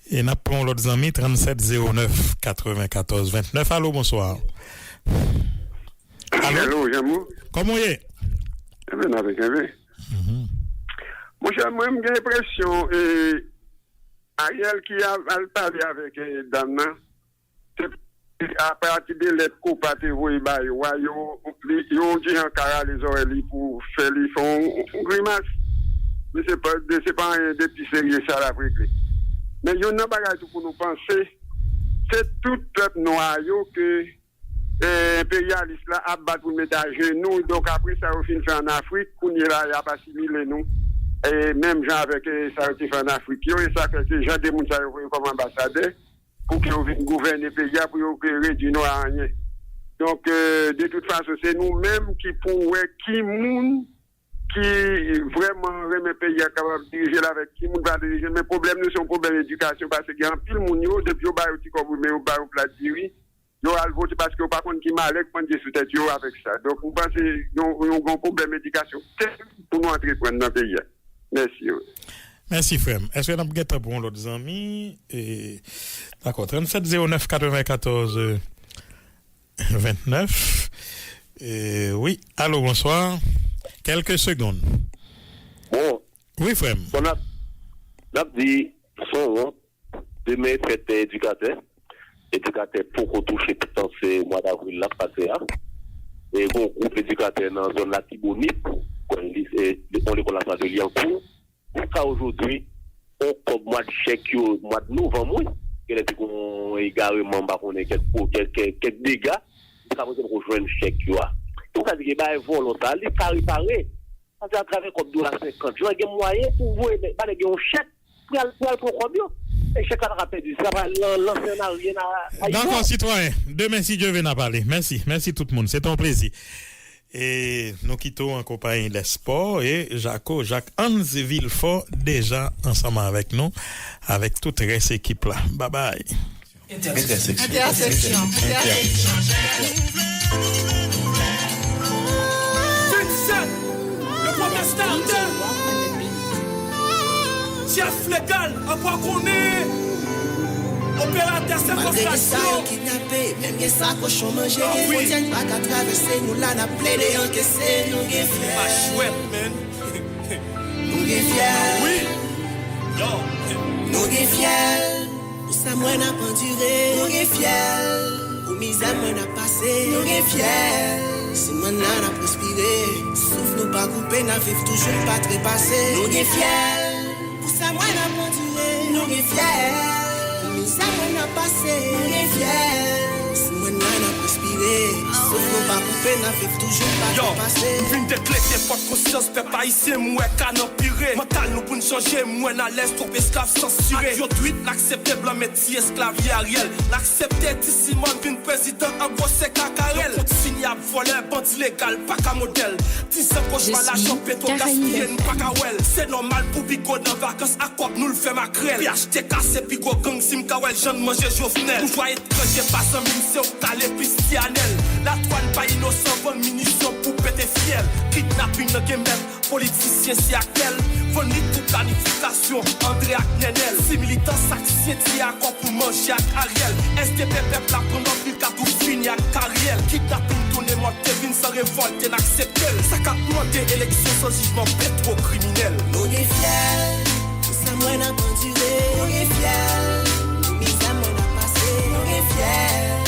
E n ap pran yon lòt zanmi, tranntsèt zewo nèf, katrevenkatòz vennèf. Alo, bonswa. Alo? Alo, Janmo? Kòman w ye? Enben, n ap kenbe. Mhm. Monchè, mwen, m gen enpresyon, e, Ariel ki al, al pale avèk, e, dam nan, se apati de lèt Kopa te voye ba yo a, yo, li, yo di jan ka rale zòrèy li pou fè li fè yon, yon grimas. Men se pa, se pa anyen de pi serye sa l ap regle. Men youn nan bagay tou pou nou panse, se tout pèp nwa yo ke, e, enperyalis la ap bat pou l mete ajenou. Donk, apre sa yo fin fè ann Afrik, kounye la, y ap asimile nou. E, menm jan avèk, e, sa yo te fè ann Afrik yo, e sa fè se jan de moun sa yo voye kòm anbasadè pou ke yo vin gouvène peyi a, pou yo ke redui nou a anyen. Donk, e, de tout fason, se nou menm ki pou wè ki moun ki vrèman renmen peyi a kapab dirije l, avèk ki moun va dirije l. Men pwoblèm nou se yon pwoblèm edikasyon, paske gen anpil moun yo, depi yo ba yo ti kòb oubyen yo ba yo plat diri, yo al vote paske yo pa konn ki malè k pandye sou tèt yo avèk sa. Donk, m panse yon, yon, yon pwoblèm edikasyon tèm pou nou antreprann nan peyi a. Mèsi, wi. Mèsi, frè m. Èske n ap gen tan pou yon lòt zanmi? E, dakò, tranntsèt zewo nèf katrevenkatòz vennèf. E, wi, alo, bonswa. Kèlke segonn. Bon. Wi, frè m. Bon, n ap, n ap di, san wont, demen fèt edikatè. Edikatè poko touche, poutan se mwa davril la k pase a. E gon gwoup edikatè nan zòn Latibonit, kwen li, e, yon lekòl la sa de Lyankou. Jiska ojodwi, yon kòb mwa d chèk yo, mwa d novanm, wi. Genlè te gon egareman, m pa konnen, kèk, kèk, kèk, kèk dega. Jiska prezan, poko jwenn chèk yo a. Donk, sa di gen bagay vòlò sa, li ka repare. Paske atravè kòb dola senkant, jan gen mwayen pou voye nèg, ba nèg yo yon chèk pou y al, pou y al pran kòb yo. E chèk la pa ka pèdi, sa pa lan-, lanse ann aryen a, a Dakò, sitwayen. Demen, si Dye vle, n a pale. Mèsi. Mèsi tout moun. Se te yon plezi. E nou kite w an konpayi Lèspò e Jako, Jacques Hans Villefort deja ansanm avèk nou, avèk tout rès ekip la. Babay. Entèseksyon. Entèseksyon. Entèseksyon. Vincent, le protestant. Chèf legal, apa konnen. Operatè sèkonstasyon. Malgre gen sa yo kidnape, menm gen sa kochon manje, gen fwontyè n pa ka travèse, nou la n ap plede ankese, nou gen fyèl. Pa jwèt, man. Nou gen fyèl. Wi. Yo. Nou gen fyèl. Pou sa m wè n ap andire, nou gen fyèl. Pou mizè m wè n ap pase, nou gen fyèl. Si mòn nan n ap respire, souf nou pa koupe, n ap viv toujou, n pa trepase. Nou gen fyèl. Pou sa m wè n ap andire, nou gen fyèl. Pou mizè m wè n ap pase, nou gen fyèl. Si mòn nan n ap respire, souf nou pa koupe, n ap viv toujou, n pa trepase. Yo, m vin deklete pòt konsyans pèp ayisyen, m wè ka nan pire. Mantal nou pou n chanje, m wè n alèz, twòp esklav sansire. Ak yo twit, n aksepte blan met ti esklav li Ariel. N aksepte ti Simòn vin prezidan an gwosè kakarèl. Yo kontinye ap vòlè, bandi legal pa ka modèl. Dizan kochma lajan petwo gaspiye, n pa ka wè l. Se nòmal pou Bigo nan vakans ak kòb nou l fè makrèl. P H T K se pi gwo gang si m ka wè l jan n manje Jovenel. Boujwa etranje pa zanmi m, se w k ale plis ti anèl. Latwàn pa inosan, vann minisyon pou pete fyèl. Kidnaping nan gen menm. Politisyen se aktè l, vann li pou planifikasyon André ak Nènèl. Si militan sakrifye ti akò pou manje ak Ariel, S D P pèp la pran anpil katou fini ak karyè l. Kidnaping tounen mòd te vin san revòlte n aksepte l. Sa k ap mande eleksyon san jijman petwo kriminèl. Nou gen fyèl, pou sa m wè n ap andire. Nou gen fyèl, pou mizè m wè n ap pase. Nou gen fyèl.